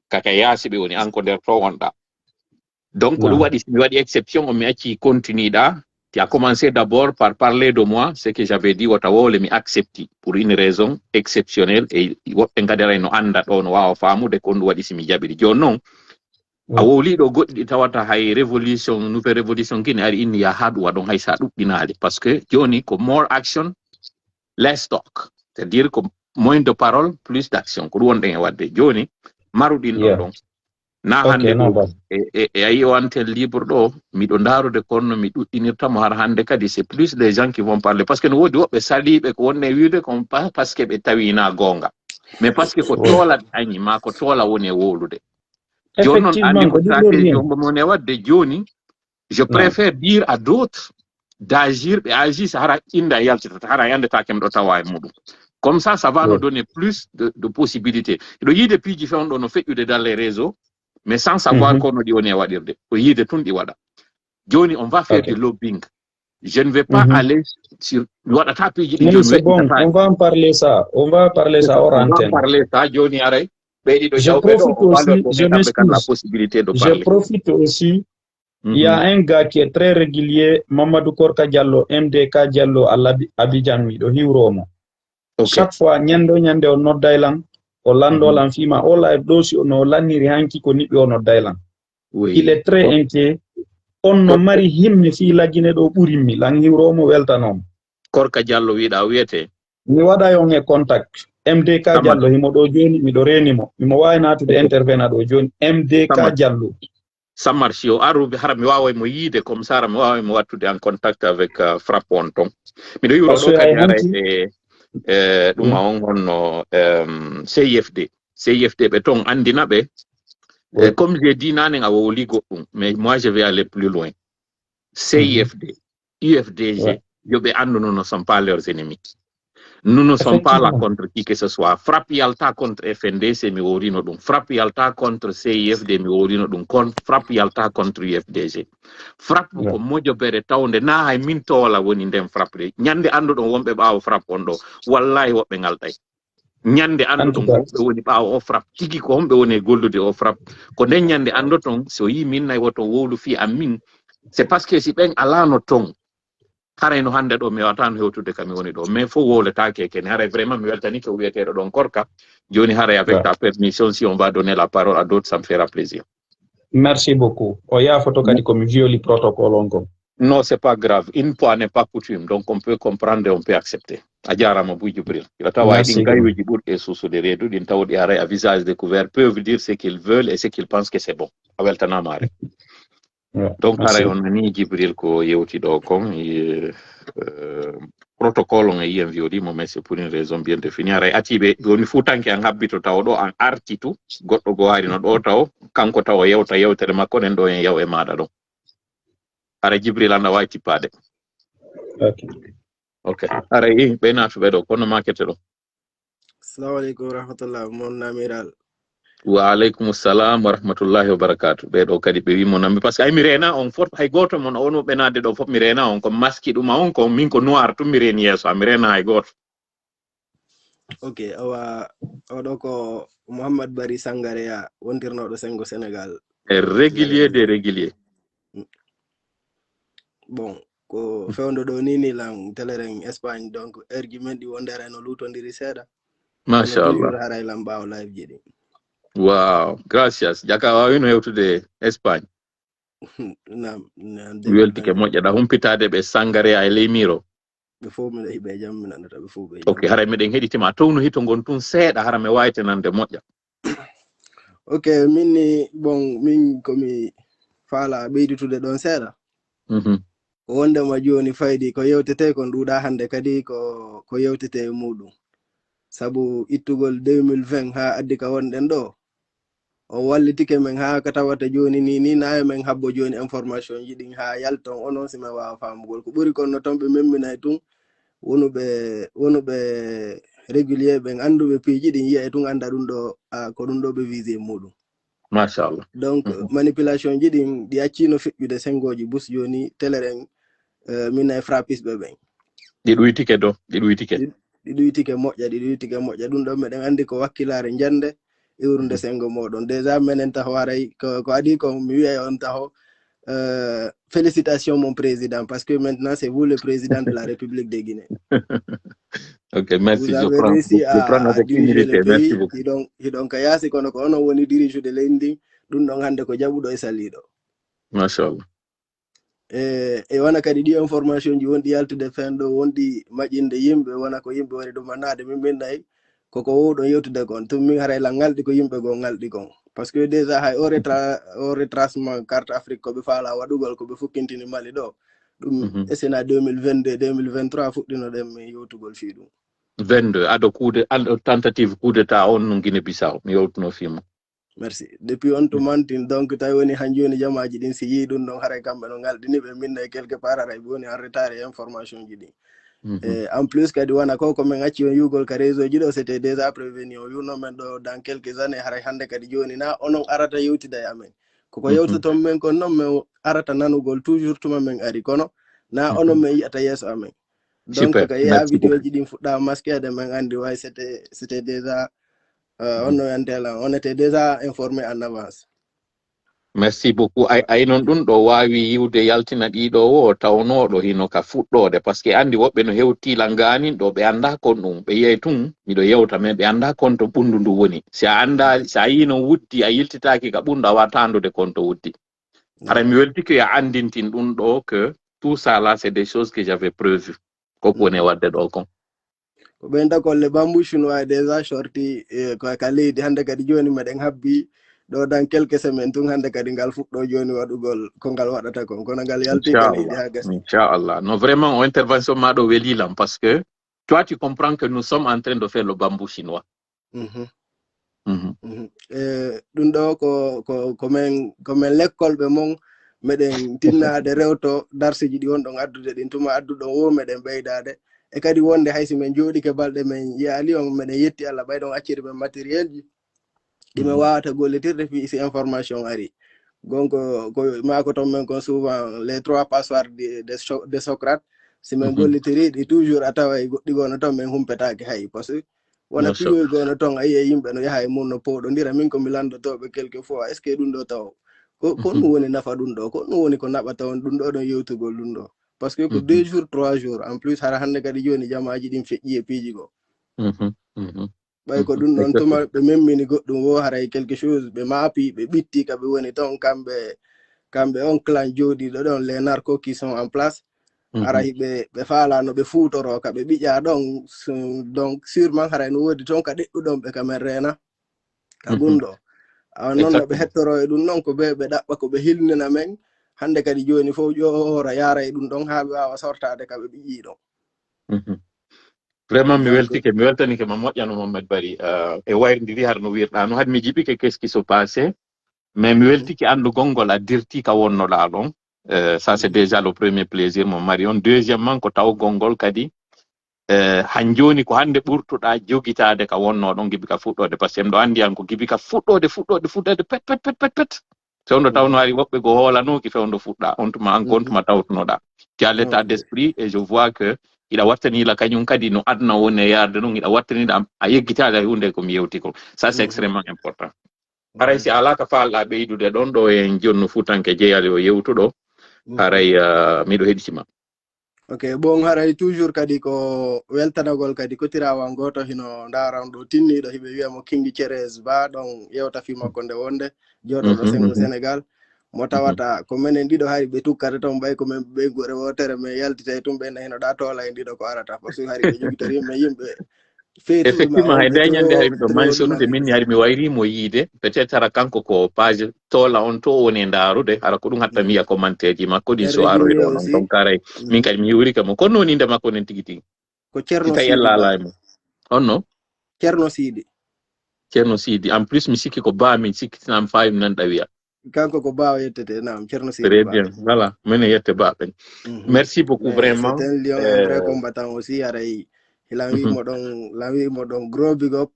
kaka yaasi ɓe woni, an ko nder to wonɗa. Donc, ko ɗum Non. Waɗi, si mi waɗi exception, on mi acci continue ɗa. Tu as commencé d'abord par parler de moi, ce que j'avais dit, wota wowle mi accepti pour une raison exceptionnelle. Et woɓɓe kadi aray no annda ɗo, no waawa faamude ko ɗum waɗi si mi jaɓiri. Jooni noon, a wowli ɗo goɗɗi ɗi tawata hay révolution, nouvelle révolution kini ari inni ya haa ɗum waɗon hay sa ɗuɗɗinaali. Parce que jooni ko more action, less talk. C'est-à-dire ko moins de parole, plus d'action. Ko ɗum wonɗen e waɗde. Jooni, maruɗin ɗon Yeah. ɗon. Na Ok, hannde non, ɗo. bon. E, e, e a yi o antenne libre ɗo, miɗo ndaarude kono no mi ɗuɗɗinirta mo hara hannde kadi, c'est plus des gens qui vont parler. Parce que no woodi woɓɓe saliiɓe ko wonne wiide ko pa-, parce que ɓe tawina goonga. Mais parce que ko Ouais. toola ɓe añi, ma ko toola woni e wowlude. Jooni noon, Effectivement, anndi ko ko ɗum stratégie woni. On mo woni e waɗde jooni, je Non. préfère dire à d'autres d'agir, ɓe agissent, hara innda yaltata, hara yande taake mi ɗo tawa e muɗum. Comme ça, ça va nous Ouais. Donner plus de, de possibilités. Hiɗo yiide piiji fewndo no feƴƴude dans les réseaux, mais sans savoir Mhm. Kono ɗi woni e waɗirde. Ko yiide tun ɗi waɗa. Jooni, on va faire Ok. Du lobbying. Je ne vais pas Mhm. Aller sur, mi waɗata piiji ɗi Mais jooni c'est bon, weƴƴitata. On va en parler ça. On va en parler ça hors On va antenne. Parler ça jooni aray. Ɓe ɗiɗo Je jawɓe ɗo, profite on va aussi, leur je donner kamɓe kadi la m'excuse. Possibilité de Je parler. Profite aussi. Il y a Mhm. Un gars qui est très régulier, Mamadou Korka Diallo, M D K Diallo, à l'Abi-, Abidjan, miɗo hiwro mo. Ok. Chaque fois, ñande o ñande o nodday lan, o lanndo Mhm. Lan fii ma o live ɗo, si o no lanniri hanki ko niɓɓi o nodday lan. Oui. Il est très Ok. Inquiet. On no mari himme fii lagine ɗo ɓurimmi, lan hiwro mo weltanomo. Korka Diallo wiɗa o wiyete? Mi waɗay on e contact. M D K Diallo himo ɗo jooni, miɗo reeni mo. Mimo waawi naatude intervena ɗo jooni. M D K Diallo. Samar, si o aru, hara mi waaway mo yiide, comme ça, hara mi waaway mo wattude en contact avec, euh, Frappe on ton. Miɗo yiwro ɗo kadi haray e, e ɗum on honno, euh, C I F D. C I F D ɓe ton anndina ɓe. E, comme j'ai dit nanen a wowli goɗɗum, mais moi je vais aller plus loin. C I F D, U F D G, yo ɓe anndu nous ne sommes pas leurs ennemis. Nous ne sommes pas là contre qui que ce soit. Frappe yalta contre F N D C, mi wowlino ɗum. Frappe yalta contre C I F D, mi wowlino ɗum. Kon-, Frappe yalta contre U F D G. Frappe ko mojobere tawnde, na hay min toola woni nden Frappe de. Ñande annduɗon wonɓe ɓaawo Frappe on ɗo, wallahi woɓɓe ngalɗay. Ñande annduɗon ko homɓe woni ɓaawo o Frappe. Tigi ko homɓe woni e gollude o Frappe. Ko nden ñande anndoton, so yi min nay woto wowlu fii an min. C'est parce que si ɓen alaano ton, haray no hannde ɗo mi wawatano hewtude ka mi woni ɗo. Mais fof wowletaake kene. Haray vraiment mi weltanike o wiyeteeɗo ɗon Korka. Jooni haray avec ta permission, si on va donner la parole à d'autres, ça me fera plaisir. Merci beaucoup. O yaafoto kadi ko mi violi protocole on kon. Non, c'est pas grave. Une fois n'est pas coutume. Donc on peut comprendre et on peut accepter. A jaaraama Boy Jibril. Hiɗa tawa e ɗin gayyuuji ɓurɗi e suusude reedu, ɗin tawɗi haray à visage découvert, peuvent dire ce qu'ils veulent et ce qu'ils pensent que c'est bon. A weltanaama haray. Donc haray on nanii Jibril ko yewti ɗo kon, euh, protocole on e yiyan violimo, mais c'est pour une raison bien définie. Aray atiɓe joni fu tanke an habbito taw ɗo an arti tu, goɗɗo go ari no ɗo taw, kanko taw o yewta yewtere makko ɗen ɗo en yaw e maɗa ɗon. Aray Jibril anda wawi tippade. Ok. Ok. Aray i ɓe natuɓe ɗo, kono makete ɗo. Assalamu alaikum wa rahmatullah, mon amiral. Wa alaikum salam wa rahmatullahi wa barakatuh. Ɓe ɗo kadi ɓe wimo nambi, parce que ay mi rena on fot, hay goto mon on ɓe nade ɗo fot mi rena on, ko maski ɗuma on, ko min ko noir tum mi reni yeso, mi rena hay goto. Ok, awa, oɗo ko Mouhammad Bari Sangareya, wontirnoɗo Sengo Sénégal. E régulier des réguliers. Bon, ko fewndo ɗo ni ni lan teleren Espagne, donc heure ji men ɗi wonde ara no lutondiri seeɗa. Machallah. Haray lan ɓawo live ji ɗi. Wow, gracias. Jaka wawino hewtude Espagne. Nam, nam. Weltike moƴƴa ɗa humpitade ɓe Sangareya e ley miro. Ɓe fof miɗo hiɓe jam, mi nanata ɓe fof ɓe. Ok, haray miɗen heɗitima, towno hito ngon tun seeɗa, hara mi wawite nande moƴƴa. Ok, min ni, bon, min komi faala ɓeyditude ɗon seeɗa. Mhm. Ko wondema joni faydi ko yewtete kon ɗuuɗa hande kadi ko, ko yewtete e muɗum. Sabu ittugol deux mille vingt ha addi ka wonɗen ɗo, o wallitike men ha ka tawata joni ni, ni nayo men habbo joni information ji ɗin ha yalton onon si men wawa famugol. Ko ɓuri kon no ton ɓe memminay tun, wonuɓe, wonuɓe régulier ɓen anduɓe piiji ɗin yiya e tun anda ɗum ɗo, a, ko ɗum ɗo ɓe visé muɗum. Machallah. Donc, manipulation ji ɗin ɗi accino feƴƴude sengoji bus joni teleren, eh, min e frappiste ɓe ɓen. Ɗi ɗuytike do, ɗi ɗuytike. Ɗi ɗuytike moƴƴa, ɗi ɗuytike moƴƴa. Ɗum ɗon meɗen andi ko wakkilare jande iwrude sengo moɗon. Déjà menen taho haray ko, ko adi ko mi wi'ay on taho, euh, félicitations mon président, parce que maintenant c'est vous le président de la République de Guinée. Ok, merci. Vous Je avez prends, réussi je à, prends à avec diriger humilité. le Merci pays. Beaucoup. Hiɗon, hiɗon ka yaasi kono ko onon woni dirijude leydi ndin. Ɗum ɗon hande ko jaɓuɗo e saliɗo. Machallah. E, e wona kadi ɗi information ji wonɗi yaltude fen ɗo, wonɗi maƴinde yimɓe, wona ko yimɓe woni ɗum annade min min nayi koko wowɗon yewtude kon. Tun min haray lan ngalɗi ko yimɓe goo ngalɗi kon. Parce que déjà hay o retra-, o retracement carte Afrique ko ɓe faala waɗugol, ko ɓe fukkintini Mali ɗo. Ɗum Mhm. esena deux mille vingt-deux, deux mille vingt-trois fuɗɗinoɗen min yewtugol fii ɗum. Vingt-deux, ado coup de, ado tentative coup d'état on no Guinée Bissau, mi yewtuno fimo. Merci. Depuis on tumantin, donc tawi woni han joni jamaji ɗin si yii ɗum ɗon haray kamɓe no ngalɗini ɓe min nayi quelque part haray ɓe woni en retard e information ji ɗin. Mhm. Eh, en plus kadi wona ko ko min acci on yugol ka réseau ji ɗo, c'était déjà prévenu. On yuno men ɗo dans quelques années, haray hande kadi joni na onon arata yewtida e amen. Koko Mhm. yewtoton men kon non min arata nanugol toujours tuma min ari, kono na Mhm. onon min yi'ata yeeso amen. Donc Super. ka ya Merci vidéo beaucoup. ji ɗin fuɗɗa masquede min andi way c'était, c'était déjà, euh, Mhm. on no yantela, on était déjà informé en avance. Merci beaucoup. Ay, ay noon ɗum ɗo waawi yiwde yaltina ɗiɗo o tawnoɗo hino ka fuɗɗoode, parce que andi woɓɓe no hewti lan gaanin ɗo ɓe annda kon ɗum, ɓe yiyay tun miɗo yewta, mais ɓe annda kon to ɓunndu ndu woni. Si a annda, si a yii no wuddi, a yiltitaaki ka ɓunndu, a watta anndude kon to wuddi. Hara mi weltike a anndintin ɗum ɗo que tout ça là, c'est des choses que j'avais prévues. Ko ko woni waɗde ɗo kon. Ko ɓen takolle bambou chinois déjà sorti, eh, ko ka leydi hannde kadi jooni meɗen habbi ɗo dans quelques semaines tun hannde kadi ngal fuɗɗo jooni waɗugol ko ngal waɗata kon, kono ngal yalti ka leydi ha gasi. Inchallah. No, vraiment, o intervention ma ɗo weli lan parce que toi tu comprends que nous sommes en train de faire le bambou chinois. Mhm. Mhm. Mhm. Eh, ɗum ɗo ko, ko, ko men, ko men lekkolɓe mon, meɗen tinnaade rewto darseji ɗi wonɗon addude ɗin tuma adduɗon wo meɗen ɓeydaade. E kadi wonde hay si men jooɗike balɗe men yiyaali on, meɗen yetti Allah ɓay ɗon acciri men matériel ji ɗi men wawata gollitirde fii si information ari. Gonko ko maako ton men kon souvent les trois passoires de, de, Cho-, de Socrate, si men Mhm. gollitiri ɗi toujours a taway goɗɗi gono ton men humpetaake hay, parce que wona Bien sûr. piyoy gono ton a yi'e yimɓe no yaha e mun no pooɗondira, min ko mi lanndotooɓe quelque fois est ce que ɗum ɗo taw ko, ko Mhm. ɗum woni nafa ɗum ɗo, ko ɗum woni ko naɓata on ɗum ɗo ɗon yewtugol ɗum ɗo, parce que ko Mhm. deux jours trois jours en plus hara hannde kadi jooni jamaaji ɗin feƴƴi e piiji goo. Mhm. Mhm. Ɓay ko Mhm. ɗum ɗon Exactement. tuma ɓe memmini goɗɗum wo haray quelque chose ɓe maapi ɓe ɓitti ka ɓe woni ton kamɓe, kamɓe on clan jooɗiɗo ɗon les narcos qui sont en place. Mhm. Haray ɓe, ɓe faalano ɓe fuutoro ka ɓe ɓiƴa ɗon su-, donc sûrement haray no woodi ton ka ɗeɗɗuɗon ɓe ka men reena ka Mhm. gunɗo. Awa noon no ɓe Exactement. hettoro e ɗum ɗon ko ɓe, ɓe ɗaɓɓa ko ɓe hilnina men hannde kadi jooni fof ƴoora yaara e ɗum ɗon haa ɓe waawa sortaade ka ɓe ɓiƴi ɗon. Mhm. Vraiment, mi weltike, mi weltanike ma moƴƴano, Mohamed Bari. Euh, e wayrindiri har no wirɗa no, had mi jiɓike qu'est-ce qui se passé. Mais mi weltike anndugol ngol a dirti ka wonnoɗa ɗon. Euh, ça, c'est déjà le premier plaisir mo mari on. Deuxièmement, ko tawgol ngol kadi, euh, han jooni ko hannde ɓurtuɗa jogitaade ka wonno ɗon gibi ka fuɗɗoode. Parce que mɗo anndi an ko gibi ka fuɗɗoode, fuɗɗoode, fuɗɗoode, pet, pet, pet, pet, pet. Fewndo tawno hari woɓɓe go hoolanooki fewndo fuɗɗa. On tuma an ko on tuma tawtunoɗa. Tu as l'état d'esprit et je vois que iɗa wattani la kañum kadi no aduna woni e yaade ɗum, iɗa wattani ɗam a yeggitaade hay huunde ko mi yewti ko. Ça, c'est extrêmement important. Haray si alaa ka faalɗa ɓeydude ɗon ɗo en jonno futanke jeyali o yewtuɗo, haray, ah, miɗo heɗitima. Ok, bon, haray toujours kadi ko weltanagol kadi ko tirawan gooto hino ndaran ɗo tinniɗo hiɓe wiya mo King Ceres ba ɗon yewta fi makko nde wonde jooɗoɗo sengo Sénégal. Mo tawata ko menen ɗiɗo hari ɓe tukkata toon ɓay ko men ɓe gure wotere men yaltita e tum ɓe hino ɗa toola en ɗiɗo ko arata parce que hari ɓe jogitori men yimɓe. Effectivement, hay nde ñande hari miɗo mentionnude min hari mi wayri mo yiide peut-être hara kanko ko page toola on to woni e ndaarude hara ko ɗum hatta mi yiya commentaire ji makko ɗin so aroy ɗo non donc haray min kadi mi hiwrike mo kono woni inde makko nen tigi tigi. Ko Ceerno Siidi. Tawi ella ala e mo. On no? Ceerno Siidi. Ceerno Siidi. En plus mi sikki ko ba min sikkitinam fawi mi nan ɗawiya. Kanko ko baawa yettete nam Ceerno Siidi. Très bien. Voilà. Mene yette ba ɓen. Merci beaucoup vraiment. C'est un lion, un vrai combattant aussi. Haray hilan wi mo ɗon lan wi mo ɗon gros big up.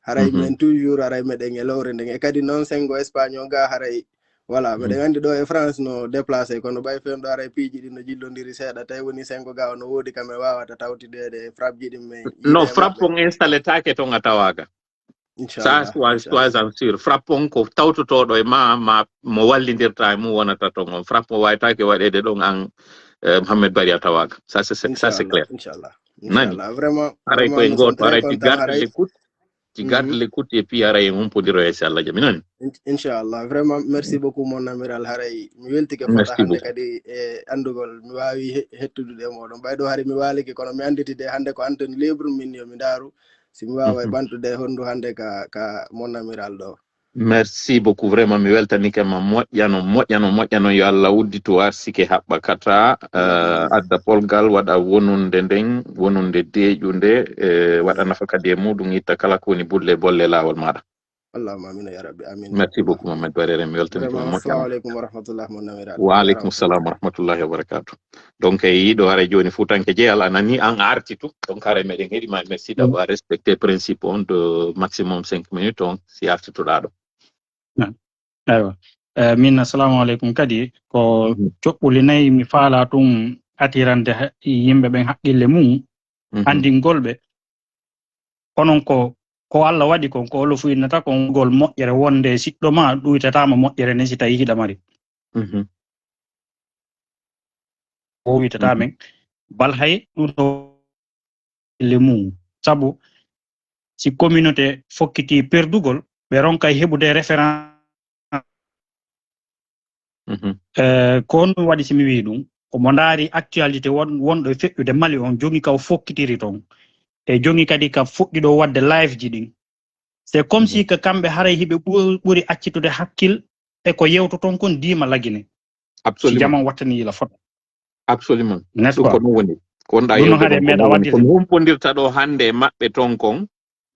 Haray men toujours haray meɗen e lowre nden e kadi noon sengo Espagne o ga haray. Voilà, meɗen anndi ɗo e France no déplacé kono ɓay fen ɗo haray piiji ɗin no jillondiri seeɗa tawi woni sengo ga no woodi kam e wawata tawtideede e frappe ji ɗin men. Non, frappe on installé take ton a tawaga. Ça soit soit en sûr frappe on ko tawtotoɗo e ma ma mo wallindirta e mum wonata ton on frappe o wawitake waɗede ɗon an. Mohammed Bari a tawaga ça c'est ça c'est clair. Inchallah. Nani vraiment haray koye goto haray ti garde l'écoute. Ti garde l'écoute et puis haray en humpodiro e si Allah jami nani. Inchallah vraiment merci beaucoup mon amiral haray mi weltike fota hande kadi e andugol mi wawi hettudude e moɗon ɓayɗo hari mi walike kono mi anditide hande ko antenne libre min yo mi ndaru si mi wawa e ɓantude e hondu hande ka ka mon amiral ɗo. Merci beaucoup vraiment mi weltanike ma moƴƴano moƴƴano moƴƴano yo Allah udditu arsike haɓɓa kata. Adda polgal waɗa wonunde nden wonunde deeƴunde e waɗa nafa kadi e muɗum itta kala ko woni bulle bolle lawol maɗa. Allahumma amin ya rabbi amin. Merci beaucoup Mohamed Barere mi weltanike ma moƴƴano. Assalamu aleykum wa rahmatullah mon namiraɗo. Wa aleykum salam wa rahmatullahi wa barakatuh. Donc e yiɗo haray joni futanke jeyal a nani an a arti tu donc haray meɗen heɗima merci d'avoir respecté principe on de maximum cinq minutes on si artituɗa ɗo. Eywa. Eh, min assalamu aleykum kadi ko coɓɓuli nayi mi faala tun atirande yimɓe ɓen haqqille mum andingol ɓe onon ko ko Allah waɗi kon ko olofu innata kon gol moƴƴere wonde siɗɗo ma ɗuytatama moƴƴere nden si tawi hiɗa mari o witata men bal hay ɗum ɗo le mum sabu si communauté fokkiti perdugol ɓe ronkay heɓude référence. Eh, ko on ɗum waɗi si mi wii ɗum omo ndaari actualité wonɗo e feƴƴude mali on jogi ka o fokkitiri toon e jogi kadi ka fuɗɗi ɗo waɗde live ji ɗin c'est comme si que kamɓe haray hiɓe ɓuri accitude hakkil e ko yewtoton kon diima lagine. Si jaman wattani yila fota. Absolument. N'est-ce pas? Ɗum ko ɗum woni ko wonɗa yewde ɗon ko ɗum woni ko mi humpondirta ɗo hannde e maɓɓe toon kon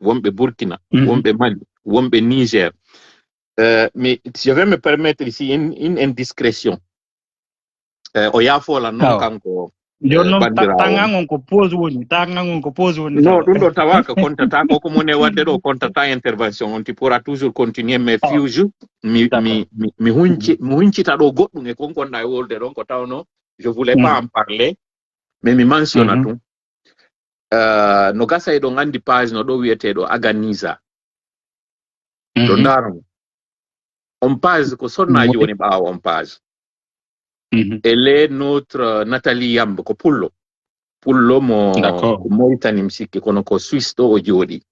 wonɓe Burkina wonɓe Mali wonɓe Niger. Euh, mi je vais me permettre ici une, une indiscrétion. Eh, o yaafola noon kanko. Jooni noon tangan on ko pause woni tangan on ko pause woni. Non ɗum ɗo tawaka kontata koko mone wadde ɗo kontata intervention on tu pourra toujours continuer mais fiuju mi mi mi hunci mi huncita ɗo goɗɗum e kon konɗa e wolde ɗon ko tawno je voulais pas en parler mais mi mensiona ɗum. Euh, no gasa eɗon andi page no ɗo wiyeteɗo aganisa ɗo ndaron on page ko sonnaji woni ɓawo on page. Elle est notre Nathalie Yamb ko pullo pullo mo Mauritanie mi sikki kono ko Suisse ɗo o jooɗi.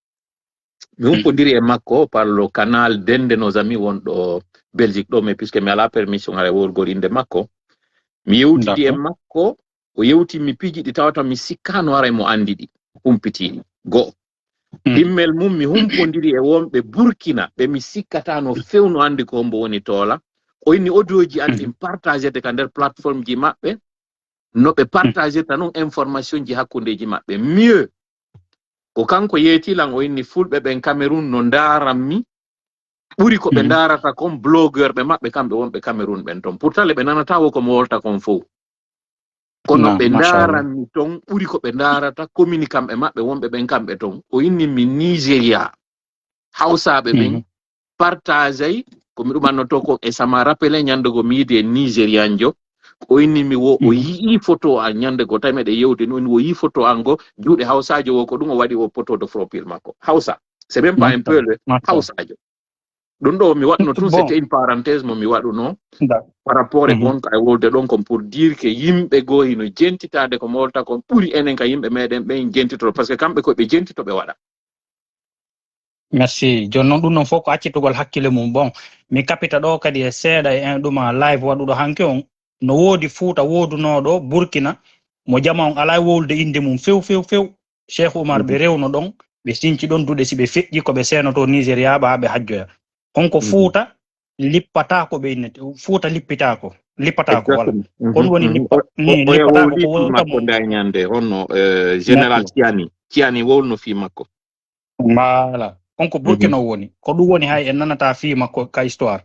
Mi humpodiri e makko par le canal dende nos amis wonɗo Belgique ɗo mais puisque mi ala permission ara worgol inde makko mi yewtidi e makko. O yewtimmi piiji ɗi tawata mi sikkano ara mo andi ɗi humpitiɗi go'o. Himmel mum mi humpodiri e wonɓe Burkina ɓe mi sikkata no fewno andi ko hombo woni toola. O inni audioji an ɗin partagede ka nder plateforme ji maɓɓe no ɓe partagirta noon information ji hakkundeji maɓɓe mieux. Ko kanko yeeti lan, o inni fulɓe ɓen Cameroun no ndaaran mi, ɓuri ko ɓe ndaarata kon blogueur ɓe maɓɓe kamɓe wonɓe Cameroun ɓen ton. Pourtant le ɓe nanata wo ko mo wolta kon fow. Kono ɓe ndaaran mi ton ɓuri ko ɓe ndaarata communiquant ɓe maɓɓe wonɓe ɓen kamɓe ton. O inni mi Nigeria. Hawsaaɓe ɓen partageay ko mi ɗumannoto ko e sama rappelé ñande go mi yiide Nigerianjo. O inni mi wo o yi'i photo an ñande go tawi meɗen yewtini, o inni wo yi'i photo an go juuɗe Hawsaajo wo ko ɗum o waɗi o photo de profil makko. Hawsa. C'est même pas un peu le Hawsaajo. Ɗum ɗo mi waɗno tun, c'était une parenthèse mo mi waɗuno par rapport e gonka e wolde ɗon kon pour dire que yimɓe goo hino jentitaade ko mo wolta kon ɓuri enen ka yimɓe meɗen ɓen jentitoto, parce que kamɓe ko ɓe jentito ɓe waɗa. Merci. Jooni noon ɗum noon fof ko accitugol hakkille mum. Bon, mi kapita ɗo kadi e seeɗa e ɗuma live waɗuɗo hanki on. No woodi Fuuta woodunooɗo Burkina mo jama on alaa e wowlude innde mum few few few. Cheikh Oumar ɓe rewno ɗon, ɓe sinci ɗon duɗe si ɓe feƴƴi ko ɓe seenoto Nigeria ɓa ɓe hajjoya. On ko Fuuta lippataako ɓe innete, Fuuta lippitaako, lippataako wala. Kon woni lippa, ni lippataako ko wowluta mo. Nda ñande honno général Tiani, Tiani wowluno fii makko. Voilà. On ko Burkina woni. Ko ɗum woni hay en nanata fii makko ka histoire.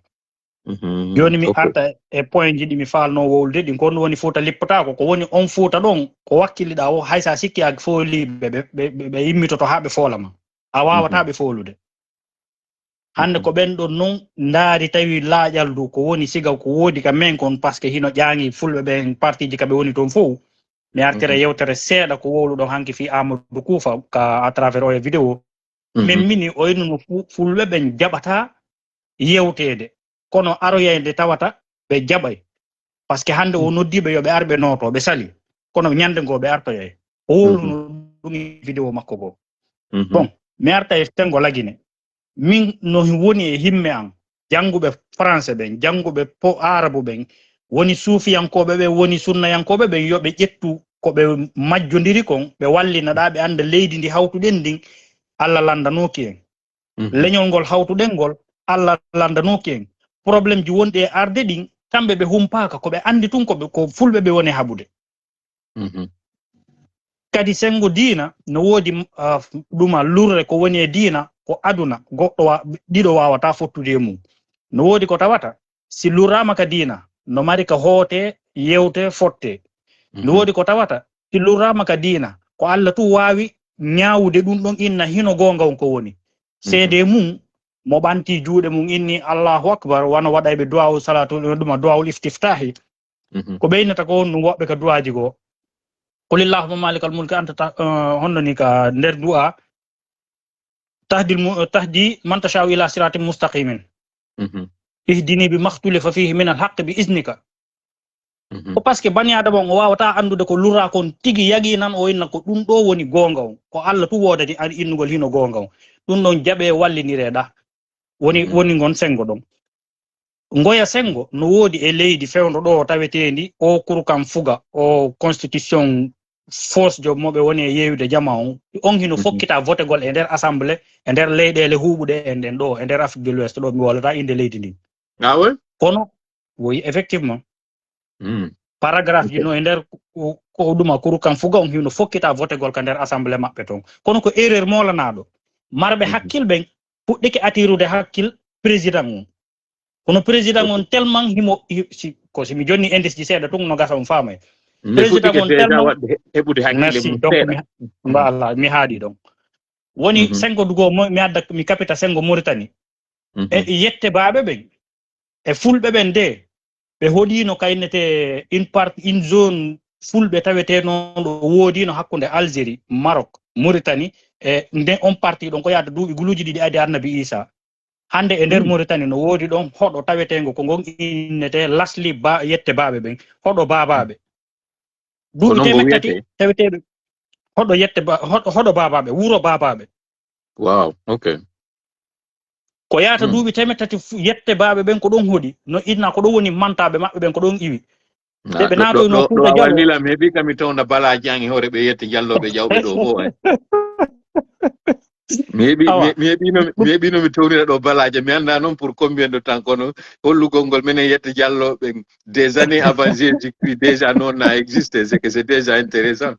Jooni mi arta e point ji ɗi mi faalno wowlude ɗin, ko ɗum woni Fuuta lippataako, ko woni on Fuuta ɗon, ko wakkiliɗa o, hay sa sikki a fooliɓe ɓe, ɓe, ɓe, ɓe immitoto haa ɓe foolama. A waawata ɓe foolude. Hannde ko ɓen ɗon non ndaari tawi laaƴal du ko woni siga ko woodi ka men kon, parce que hino ƴaangi fulɓe ɓen partiji ka ɓe woni toon fow. Mi artira yewtere seeɗa ko wowluɗon hanki fii Amadou Koufa ka à travers oya vidéo. Min mini o innuno fu-, fulɓe ɓen jaɓata yewteede. Kono aroyayde tawata ɓe jaɓay. Parce que hannde o noddiiɓe yo ɓe ar ɓe nooto, ɓe sali. Kono ñande ngo ɓe artoyay. O wowluno ɗum e vidéo makko goo. Bon, mi arta e Sengo Lagine. Min no woni e himme an, jannguɓe français ɓen, jannguɓe po arabu ɓen, woni suufiyankooɓe ɓen, woni sunnayankooɓe ɓen, yo ɓe ƴettu ko ɓe majjondiri kon, ɓe wallina ɗa, ɓe annda leydi ndi hawtuɗen ndin, Allah lanndanooki en. Leñol ngol hawtuɗen ngol, Allah lanndanooki en. Problème ji wonɗi e arde ɗin, kamɓe ɓe humpaaka, ko ɓe anndi tun ko ɓe, ko fulɓe ɓe woni e haɓude. Kadi senngo diina no woodi, ah, ɗuma lurre ko woni e diina, ko aduna, goɗɗo wa-, ɗiɗo waawata fottude e mum. No woodi ko tawata, si lurraama ka diina, no mari ka hoote, yewte, fotte. No woodi ko tawata, si lurraama ka diina, ko Allah tun waawi ñaawude ɗum ɗon inna hino goonga on ko woni. Seede mum, mo ɓanti juuɗe mum inni, "Allahu Akbar," wano waɗayɓe duwaawu salatu, ɗuma duwaawul istiftaahi. Ko ɓeynata ko honɗum woɓɓe ka duwaaji goo. "Qul illahumma malikal mulki anta ta-, eh, honno ni ka nder du'a, tahdil mu-, tahdi man tasha'u ila siratin mustaqimin. Ihdini bi makhtalifa fihi min al haqqi bi iznika." Ko parce que bani adama on o waawata anndude ko lurra kon tigi yaqinan o inna ko ɗum ɗo woni goonga on. Ko Allah tun woodani an innugol hino goonga on. Ɗum ɗon jaɓe wallinire ɗa. Woni, woni ngon senngo ɗon. Ngoya senngo no woodi e leydi fewndo ɗo taweteendi o kurkan fuga, o constitution force jo mo ɓe woni e yeeyude jama on. On hino fokkita votegol e nder assemblée, e nder leyɗeele huuɓuɗe en ɗen ɗo, e nder Afrique de l'Ouest ɗo, mi wowlata innde leydi ndin. Kono, woyi, effectivement. Paragraphe ji no e nder ko, ko ɗuma kurkan fuga on hino fokkita votegol ka nder assemblée maɓɓe ton. Kono ko erreur moolanaaɗo. Marɓe hakkil ɓen puɗɗike attirude hakkil président on. Kono président on tellement himo, hi-, si, ko si mi jonni indice ji seeɗa tun no gasa on faamay. Président on tellement waɗde he-, heɓude hakkille mum seeɗa. Voilà, mi haaɗi ɗon. Woni senngo dugo mo, mi adda, mi kapita senngo Mauritanie. E yette baaɓe ɓen. E fulɓe ɓen de, ɓe hoɗiino ka innete une partie, une zone fulɓe tawetee noon ɗo woodiino hakkunde Algérie, Maroc, Mauritanie, e nden on partie ɗon ko yaata duuɓi guluuji ɗiɗi adi Annabi Isa. Hannde e nder Mauritanie no woodi ɗon hoɗo taweteengo ko ngon innete Lasli ba-, yette baaɓe ɓen, hoɗo baabaaɓe. Duuɓi teemeɗɗe tati taweteeɓe hoɗo yette ba-, hoɗo, hoɗo baabaaɓe, wuro baabaaɓe. Wow, ok. Ko yaata duuɓi teemeɗɗe tati fu-, yette baaɓe ɓen ko ɗon hoɗi, no inna ko ɗon woni mantaaɓe maɓɓe ɓen ko ɗon iwi. Nde ɓe naatoyno Fuuta Jaloo. Wallila mi heɓi kam mi tawna balaaji an e hoore ɓe yette jallooɓe jawɓe ɗo fof, eh. Mi heɓi, mi, mi heɓino, mi heɓino mi townira ɗo balaaje. Mi annda noon pour combien de temps, kono hollugol ngol minen yette jallooɓe des années avant Jésus-Christ, déjà noon na existe, c'est que c'est déjà intéressant.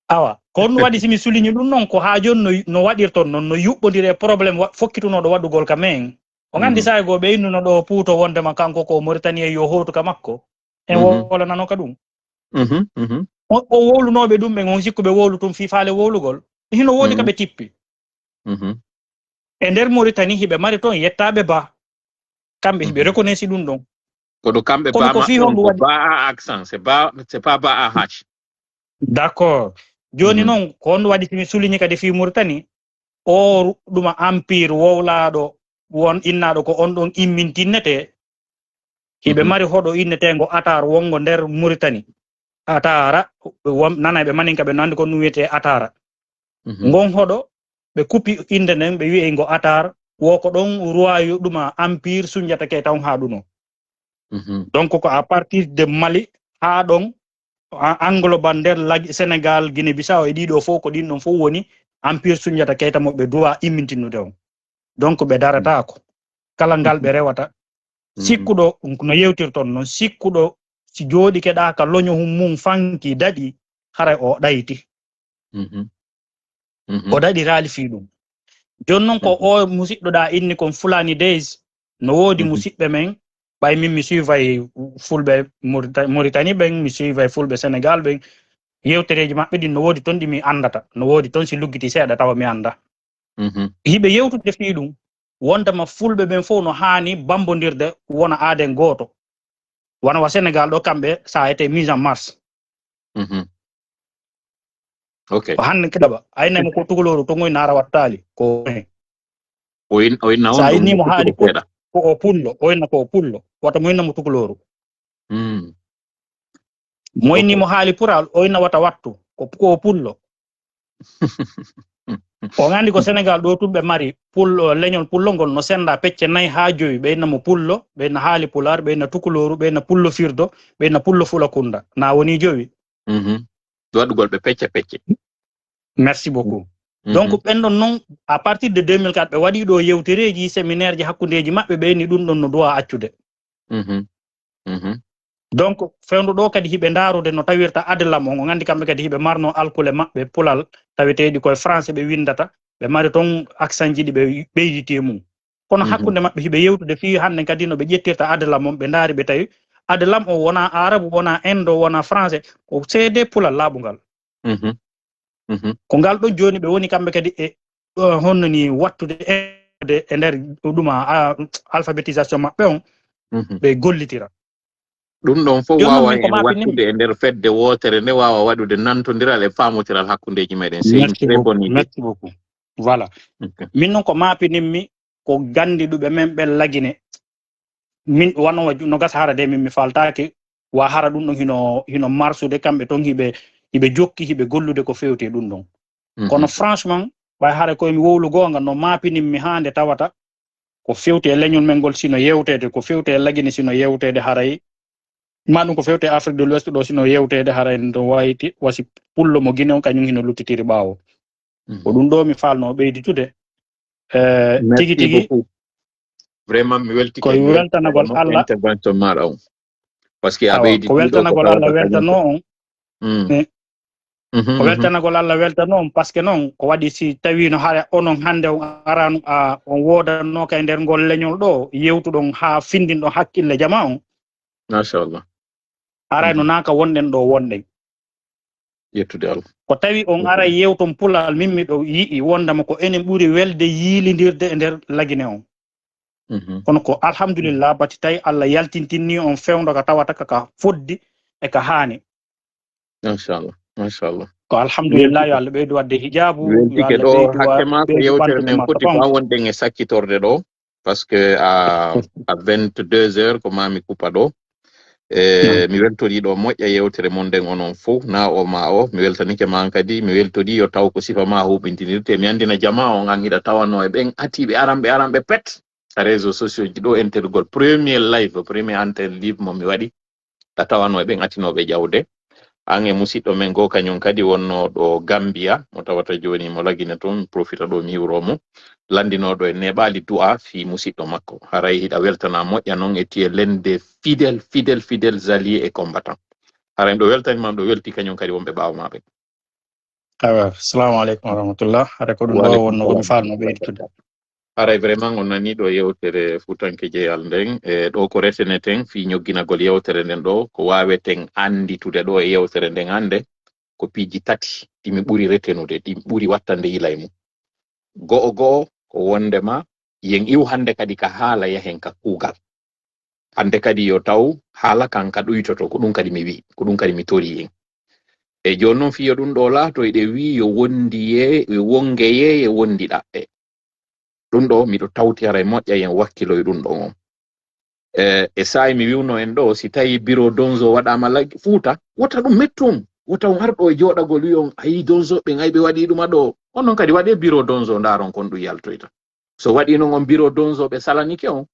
Awa, ko ɗum waɗi si mi souligne ɗum noon, ko haa jooni no, no waɗirton noon, no yuɓɓondiri e problème wa-, fokkitunooɗo waɗugol ka men. O nganndi saay goo ɓe innuno ɗo Puuto wondema kanko ko Mauritanie yo hootu ka makko. En wowlanano ka ɗum. O, o wowlunooɓe ɗum ɓen, on sikku ɓe wowlu tun fii faale wowlugol. Hino woodi ka ɓe tippi. E nder Mauritanie, hiɓe mari toon yettaaɓe ba. Kamɓe hiɓe reconnaître ɗum ɗon. Kono kamɓe ba maɓɓe on ko ba a accent, c'est ba, c'est pas ba a h. D'accord. Jooni noon, ko on waɗi si mi souligne kadi fii Mauritanie, o ɗuma empire wowlaaɗo, won innaaɗo ko on ɗon immintinnetee. Hiɓe mari hoɗo inneteengo Atar wonngo nder Mauritanie. Atara, won, nanay ɓe maninka ɓe no anndi ko ɗum wiyetee Atara. Ngon hoɗo, ɓe kuppi innde nden, ɓe wi'ey ngo Atar, wo ko ɗon roi ɗuma empire Sunjata Keita on haaɗuno. Donc ko à partir de Mali haa ɗon, a-, engloban nder Lagi-, Sénégal, Guinée Bissau e ɗiɗo fof, ko ɗin ɗon fof woni empire Sunjata Keita mo ɓe duwa immintinnude on. Donc ɓe darataako. Kala ngal ɓe rewata, sikkuɗo no yewtirton non, sikkuɗo si jooɗike ɗa ka loño hum mum fanki daɗi, haray o ɗayti. O daɗiraali fii ɗum. Jooni non ko o musiɗɗo ɗa inni kon Fulani Days, no woodi musiɓɓe men, ɓay min mi suivay fulɓe Mauritanie ɓen, mi suivay fulɓe Sénégal ɓen, yewtereeji maɓɓe ɗin no woodi ton ɗi mi anndata, no woodi ton si luggiti seeɗa tawa mi annda. Hiɓe yewtude fii ɗum, wondema fulɓe ɓen fof no haani bambondirde wona aaden gooto. Wano wa Sénégal ɗo kamɓe, ça a été mis en marche. Ok. Ko hannde keɗaɓa, aynay mo ko tukulooru, to ngoy naara wattaali. Ko o in-, o inna on sa inni mo haali ko, ko o pullo, o inna ko o pullo. Wata mo inna mo tukulooru. Mo inni mo haali pural, o inna wata wattu. Ko, ko o pullo. On anndi ko Sénégal ɗo tun ɓe mari pullo, leñol pullo ngol no senda pecce nayi haa jowi. Ɓe inna mo pullo, ɓe inna haali pular, ɓe inna tukulooru, ɓe inna pullo firdo, ɓe inna pullo fulakunda. Na woni jowi. Waɗugol ɓe pecce pecce. Merci beaucoup. Donc ɓen ɗon non, à partir de deux mille quatre, ɓe waɗi ɗo yewtereeji, séminaire ji hakkundeeji maɓɓe, ɓe inni ɗum ɗon no duwa accude. Donc fewndo ɗo kadi hiɓe ndaarude no tawirta adelam on, on anndi kamɓe kadi hiɓe marno alkule maɓɓe pulal, taweteeɗi koye français ɓe winndata, ɓe mari ton accent ji ɗi ɓe ɓeyditi e mum. Kono hakkunde maɓɓe hiɓe yewtude fii hannde kadi no ɓe ƴettirta adelam on, ɓe ndaari ɓe tawi adelam o wona arabu, wona indo, wona français, ko seede pulal laaɓungal. Ko ngal ɗo jooni ɓe woni kamɓe kadi e, ɗo honno ni wattude e, e nder ɗuma, a, alphabétisation maɓɓe on, ɓe gollitira. Ɗum ɗon fof waawa en wattude e nder fedde wootere nde, waawa waɗude nantondiral e faamotiral hakkundeeji meɗen. C'est une très bonne idée. Merci beaucoup. Voilà. Min noon ko maapininmi ko ganndiɗuɓe men ɓen Lagine. Min wano wa-, no gasa hara de min mi faltaake wa hara ɗum ɗon hino, hino marsude kamɓe ton hiɓe, hiɓe jokki hiɓe gollude ko fewti e ɗum ɗon. Kono franchement, ɓay hara koye mi wowlu goonga no maapininmi haa nde tawata ko fewti e leñol men ngol sino yewteede, ko fewti e Lagine sino yewteede haray, ma ɗum ko fewti e Afrique de l'Ouest ɗo sino yewteede haray no wayti wasi pullo mo Guinée on kañum hino luttitiri ɓaawo. Ko ɗum ɗo mi falno ɓeyditude. Eh, tigi tigi. Vraiment mi weltike. Koye weltanagol Allah. Intervention maɗa on. Parce que a ɓeydi ko weltanagol Allah weltano on. Ko weltanagol Allah weltano on, parce que noon ko waɗi si tawino hara onon hannde on arano a on woodanoka e nder ngol leñol ɗo, yewtuɗon haa findinɗon hakkille jama on. Machallah. Arayno naaka wonɗen ɗo wonɗen. Yettude Allah. Ko tawi on aray yewton pulal, min miɗo yi'i wondema ko enen ɓuri welde yiilindirde e nder Lagine on. Kono ko alhamdulillah, bati tawi Allah yaltintinni on fewndo ka tawata ka, ka foddi e ka haani. Machallah, machallah. Ko alhamdulillah, yo Allah ɓeydu wadde hijaabu, yo weltike Allah ɗo ɓeydu wa-, hakke ma ko ɓeydu yewtere ɓandu nden ma foti ka ma ɓandu. Wonde en e sakkitorde ɗo, parce que à, à vingt-deux heures ko ma mi kupa ɗo. E mi weltori ɗo moƴƴa yewtere mon nden onon fof, na o ma o. Mi weltanike ma an kadi, mi weltori yo taw ko sifa ma huɓintinirte. Mi andina jama on an hiɗa tawano e ɓen atiɓe aranɓe, aranɓe pet. A réseaux sociaux ji ɗo, entergol premier live, premier antenne live mo mi waɗi. A tawano e ɓen atinoɓe ƴawde. An e musiɗɗo men goo, kañum kadi wonno ɗo Gambia, mo tawata jooni mo Lagine toon, mi profita ɗo mi hiwro mo. Lanndinooɗo en neeɓaali du'a fii musiɗɗo makko. Haray hiɗa weltana moƴƴa noon e tu es l'un des fidèles, fidèles, fidèles alliés et combattants. Haray ɗo weltani ma, ɗo welti kañum kadi wonɓe ɓaawo ma ɓen. Awa, assalamu aleykum wa rahmatullah. Hara ko ɗum ɗo wonno ko mi faalno ɓeydude. Haray vraiment on nani ɗo yewtere futanke jeyal nden, e ɗo ko reseneten fii ñogginagol yewtere nden ɗo, ko waaweten annditude ɗo e yewtere nden hannde, ko piiji tati ɗi mi ɓuri retenude, ɗi mi ɓuri wattande yila e mum. Go'o go'o ko wondema yen iw hannde kadi ka haala yahen ka kuugal. Hannde kadi yo taw haala kan ka ɗuytoto, ko ɗum kadi mi wi'i, ko ɗum kadi mi torii en. E jooni noon fii yo ɗum ɗo laato, eɗen wi'i yo wondiyee, yo wongeyee, yo wondi ɗaɓɓe. Ɗum ɗo miɗo tawti haray moƴƴa yen wakkiloy ɗum ɗon on. E, e saa'i mi wi'uno en ɗo, si tawi biro donzo waɗaama laggi Fuuta, wota ɗum mettu on. Wota on ar ɗo e jooɗagol wi'on, ayi donzo ɓen, ay ɓe waɗii ɗum ɗo. Onon kadi waɗee biro donzo ndaaron kon ɗum yaltoyta. So waɗii non on biro donzo ɓe salanike on,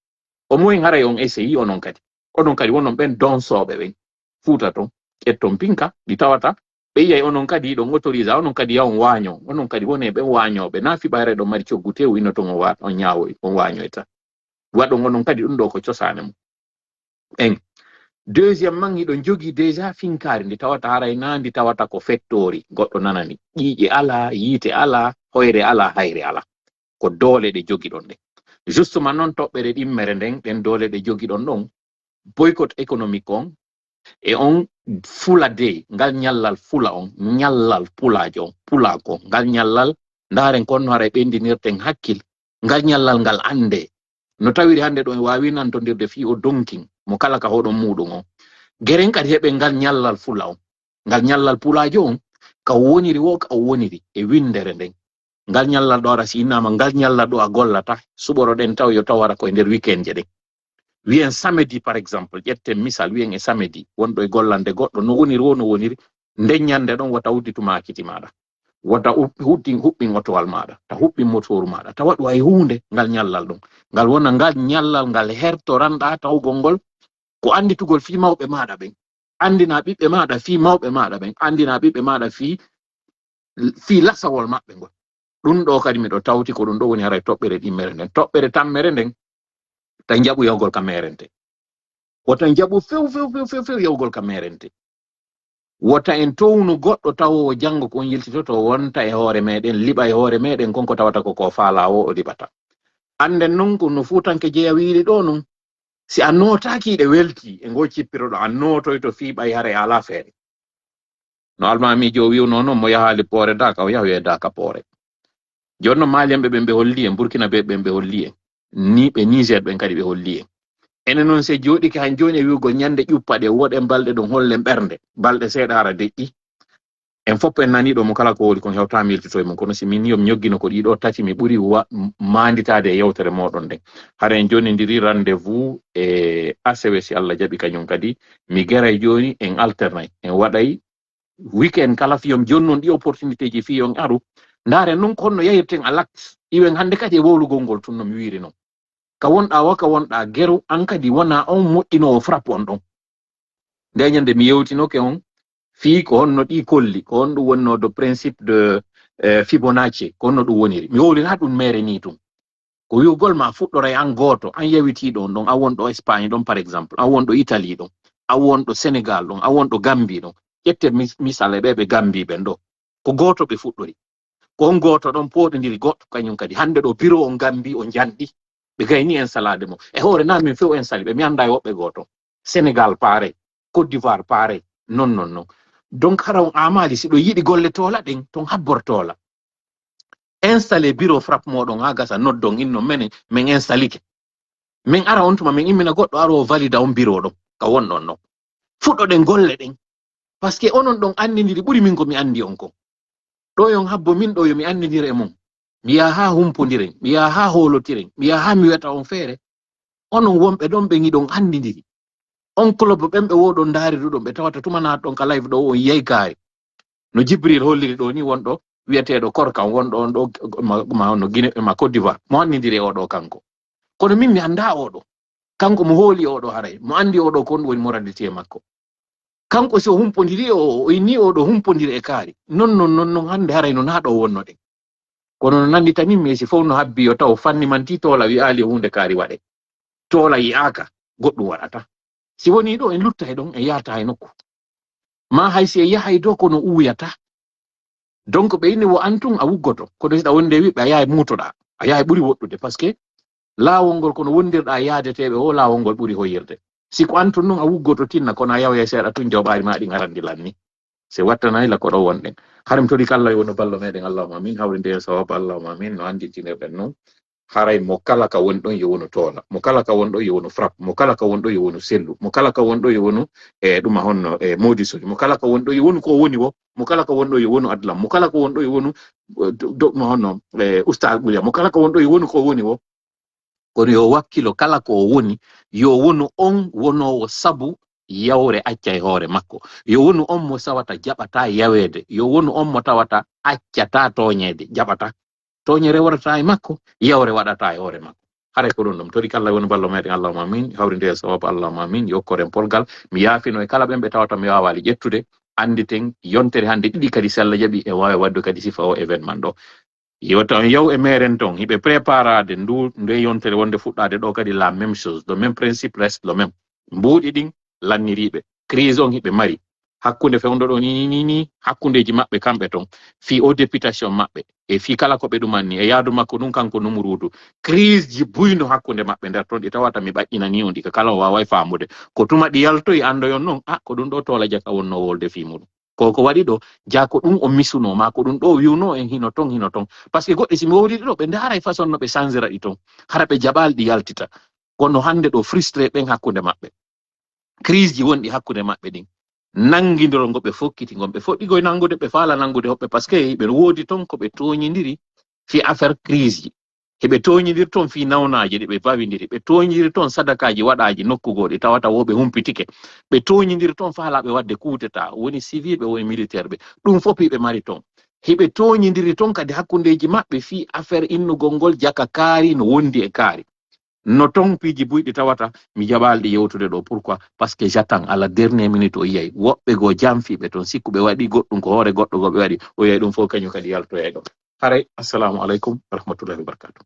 o moyen haray on essayi onon kadi. Onon kadi wonon ɓen donsooɓe ɓen. Fuuta ton, ƴetton pinka, ɗi tawata, ɓe yi'ay onon kadi ɗon autorisé, onon kadi ya on waaño, onon kadi wonee ɓen waañooɓe, naa fiɓayre ɗon mari coggu tew ino ton on wa-, on ñaawoy, on waañoyta. Waɗon onon kadi ɗum ɗo ko cosaane mum. En. Deuxième man, hiɗon jogii déjà finkaari ndi tawata haray naa ndi tawata ko fettoori, goɗɗo nanani. Ƴiiƴe alaa, yiite alaa, hoyre alaa, hayre alaa. Ko doole ɗe jogiɗon ɗen. Justement non toɓɓere ɗimmere nden, ɗen doole ɗe jogiɗon ɗon, boycott économique on, e on fula dey, ngal ñallal fula on, ñallal pulaajo on, pulaako, ngal ñallal, ndaaren kon no haray ɓeyndinirten hakkil, ngal ñallal ngal anndee. No tawiri hannde ɗo en waawi nantondirde fii o donkin, mo kala ka hoɗon muuɗum on. Geren kadi heɓen ngal ñallal fula on, ngal ñallal pulaajo on, ka o woniri wo, ka o woniri e winndere nden. Ngal ñallal ɗo ara si innaama, ngal ñallal ɗo a gollata, suɓoroɗen taw yo taw ara ko e nder weekend je ɗen. Wi'en samedi, par exemple, ƴetten misal, wi'en e samedi, wonɗo e gollande goɗɗo, no woniri wo, no woniri, nden ñande ɗon wota udditu maakiti maaɗa. Wota u-, huɗɗin, huɓɓin otowal maaɗa, ta huɓɓin motooru maaɗa, ta waɗu hay huunde ngal ñallal ɗon. Ngal wona ngal ñallal ngal hertoranɗaa tawgol ngol, ko annditugol fii mawɓe maaɗa ɓen. Anndinaa ɓiɓɓe maaɗa fii mawɓe maaɗa ɓen. Anndinaa ɓiɓɓe maaɗa fii, fii lasawol maɓɓe ngol. Ɗum ɗo kadi miɗo tawti ko ɗum ɗo woni haray toɓɓere ɗimmere nden. Toɓɓere tammere nden, ta njaɓu yahugol ka meerente. Wota njaɓu few, few, few, few, few yahugol ka meerente. Wota en townu goɗɗo tawo o janngo ko on yiltitoto wonta e hoore meɗen, liɓa e hoore meɗen, kon ko tawata ko ko faalaa o, o liɓata. Annden non ko no fuutanke jeya wiiri ɗo non, si a nootaaki ɗe welti e ngo cippiroɗo, a nootoyto fii ɓay haray alaa feere. No almaamiijo o wi'unoo non, mo yahaali poore daaka, o yahoyay daaka poore. Jooni non Maaliyanɓe ɓen ɓe holli en, Burkinabee ɓen ɓe holli en, ni ɓe Niger ɓen kadi ɓe holli en. Enen non si en jooɗike han jooni e wi'ugol ñande ƴuppa ɗe, woɗen balɗe ɗon, hollen ɓernde, balɗe seeɗa hara deƴƴi. En fof en nanii ɗo mo kala ko holi kon hewtaa mi yiltito e mum, kono si min yo mi ñoggino ko ɗiɗo tati mi ɓuri wa-, maanditaade e yewtere mooɗon nden. Hara en joonindiri rendez-vous e asewe si Allah jaɓi kañum kadi. Mi geray jooni en alternay, en waɗay weekend kala fii yo mi jonnon ɗi opportunité ji fii yo en aru. Ndaaren non ko honno yahirten à l'acte. Iwen hannde kadi e wowlugol ngol tun no mi wiiri non. Ka wonɗaa wo, ka wonɗaa geru, an kadi wonaa on moƴƴinoowo frappe on ɗon. Nde ñande mi yewtinoke on fii ko honno ɗi kolli, ko honɗum wonnoo do principe de, eh, Fibonacci, ko honno ɗum woniri. Mi wowliraa ɗum mere nii tun. Ko wi'ugol ma fuɗɗoray an gooto, an yawitiiɗo on ɗon, an wonɗo Espagne ɗon par exemple, an wonɗo Italie ɗon, an wonɗo Sénégal ɗon, an wonɗo Gambie ɗon. Ƴette mis-, misal e ɓe ɓe Gambie ɓen ɗo. Ko gooto ɓe fuɗɗori. Ko on gooto ɗon pooɗondiri goɗɗo kañum kadi. Hannde ɗo bureau on Gambie o njanɗi. Ɓe gayni installaade mo. E hoore na min few installé ɓe. Mi anndaa e woɓɓe gooto. Sénégal pareil. Côte d'Ivoire pareil. Non, non, non. Donc hara on aamaali si ɗo yiɗi golle toola ɗen, ton habbor toola. Installé bureau frappe mooɗon haa gasa, noddon inno menen, min installike. Min ara on tuma, min immina goɗɗo aro o valida on bureau ɗon, ka wonɗon non. Fuɗɗoɗen golle ɗen. Parce que onon ɗon anndindiri ɓuri min ko mi anndi on kon. Ɗo yon habbo min ɗo yo mi anndindire e mon. Mi yaha haa humpondiren, mi yaha haa hoolotiren, mi yaha haa mi weta on feere. Onon wonɓe ɗon ɓen hiɗon anndindiri. On club ɓen ɓe woɗon ndaariruɗon, ɓe tawata tuma naatɗon ka live ɗo on yiyay kaari. No Jibril holliri ɗo ni, wonɗo wi'eteeɗo Korkan, wonɗo on ɗo ma, ma, no Guinée, ma Côte d'Ivoire. Mo anndindiri e oɗo kanko. Kono min mi anndaa oɗo. Kanko mo hooli oɗo haray. Mo anndi oɗo ko on woni moralité makko. Kanko si o humpondiri, o, o inni oɗo humpondiri e kaari. Non, non, non, non, hannde haray no naa ɗo wonnoɗen. Kono no nannditanin mi, si fof no habbi yo taw fanni manti toola wi'aali huunde kaari waɗe. Toola yi'aaka, goɗɗum waɗata. Si woni ɗo en luttay ɗon, en yahata hay nokku. Ma hay si en yahay dow kono uwuyata. Donc ɓe inni wo an tun a wuggoto, kono hiɗa wonde wiɓɓe a yahay muutoɗaa, a yahay ɓuri woɗɗude, parce que laawol ngol kono wondirɗaa yaadeteeɓe o laawol ngol ɓuri hoyirde. Si ko an tun nun a wuggoto tinna, kono a yahoyay seeɗa tun jawɓaari maa ɗin arandi lanni. Se wattanay la ko ɗo wonɗen. Harim tori kalla yo no ballo meɗen Allahumma amin, hawrinde en sawaba Allahumma amin, no anditinirɗen non. Haray mo kala ka woni ɗon yo wonu toola, mo kala ka woni ɗon yo wonu frap, mo kala ka woni ɗon yo wonu sellu, mo kala ka woni ɗon yo wonu e ɗuma honno e modisori, mo kala ka woni ɗon yo wonu ko woni wo, mo kala ka woni ɗon yo wonu adlam, mo kala ka woni ɗon yo wonu eh, do- do- ɗuma honno e ustal ɓuya, mo kala ka woni ɗon yo wonu ko woni wo. Kono yo wakkilo kala ko o woni, yo wonu on wonoowo sabu yawre acca e hoore makko. Yo wonu on mo sawata jaɓata yaweede, yo wonu on mo tawata accata tooñeede, jaɓata. Tooñere waɗata e makko, yawre waɗata e hoore makko. Haray ko ɗum ɗum. Tori kala woni ballo meɗen, Allahumma amin. Hawrinde e sawabu, Allahumma amin. Yokkoren polgal. Mi yaafino e kala ɓen ɓe tawata mi waawaali ƴettude. Annditen yontere hannde ɗiɗi kadi, si Allah jaɓi, e waawi waɗde kadi sifa o événement ɗo. Yo taw yaw e meeren ton, hiɓe préparade ndu, nde yontere wonde fuɗɗaade ɗo kadi, la même chose, le même principe reste le même. Mbuuɗi ɗin lanniriiɓe, crise on hiɓe mari. Hakkunde fewndo ɗo ni, ni, ni, ni, hakkundeji maɓɓe kamɓe ton, fii o députation maɓɓe, e fii kala ko ɓe ɗumanni, e yaadu makko ɗum kanko Numuruudu. Crise ji buyno hakkunde maɓɓe nder ton, ɗi tawata mi ɓaƴƴinani on ɗi, ka kala o waaway faamude. Ko tuma ɗi yaltoyi, anndoyon non, a, ko ɗum ɗo Toola Jaka wonno wolde fii muɗum. Ko ko waɗi ɗo, jaa ko ɗum o misunoo, maa ko ɗum ɗo o wi'unoo en hino ton, hino ton. Parce que goɗɗi si mi wowlii ɗi ɗo, ɓe ndaaray façon no ɓe sanzira ɗi ton. Hara ɓe jaɓaali ɗi yaltita. Kono hannde ɗo frustré ɓen hakkunde maɓɓe. Crise ji wonɗi hakkunde maɓɓe ɗin. Nanngindirol ngo ɓe fokkiti ngon, ɓe foɗɗi goy nanngude, ɓe faala nanngude hoɓɓe, parce que hiɓe woodi ton ko ɓe tooñindiri fii affaire crise ji. Hiɓe tooñindiri ton fii nawnaaji ɗi ɓe bawindiri. Ɓe tooñindiri ton sadakaaji waɗaaji nokku goo ɗi tawata wo ɓe humpitike. Ɓe tooñindiri ton faalaaɓe waɗde coup d'état, woni civil ɓe, woni militaire ɓe. Ɗum fof hiɓe mari ton. Hiɓe tooñindiri ton kadi hakkundeeji maɓɓe fii affaire innugol ngol jaka kaari no wondi e kaari. No ton piiji buyɗi tawata, mi jaɓaali ɗi yewtude ɗo. Pourquoi? Parce que j'attends à la dernière minute o yiyay. Woɓɓe goo janfiiɓe ton, sikku ɓe waɗi goɗɗum ko hoore goɗɗo goo ɓe waɗi, o yiyay ɗum fof kañum kadi yaltoyay ɗo. Haray, assalamu aleykum wa rahmatullahi wa barakatuh.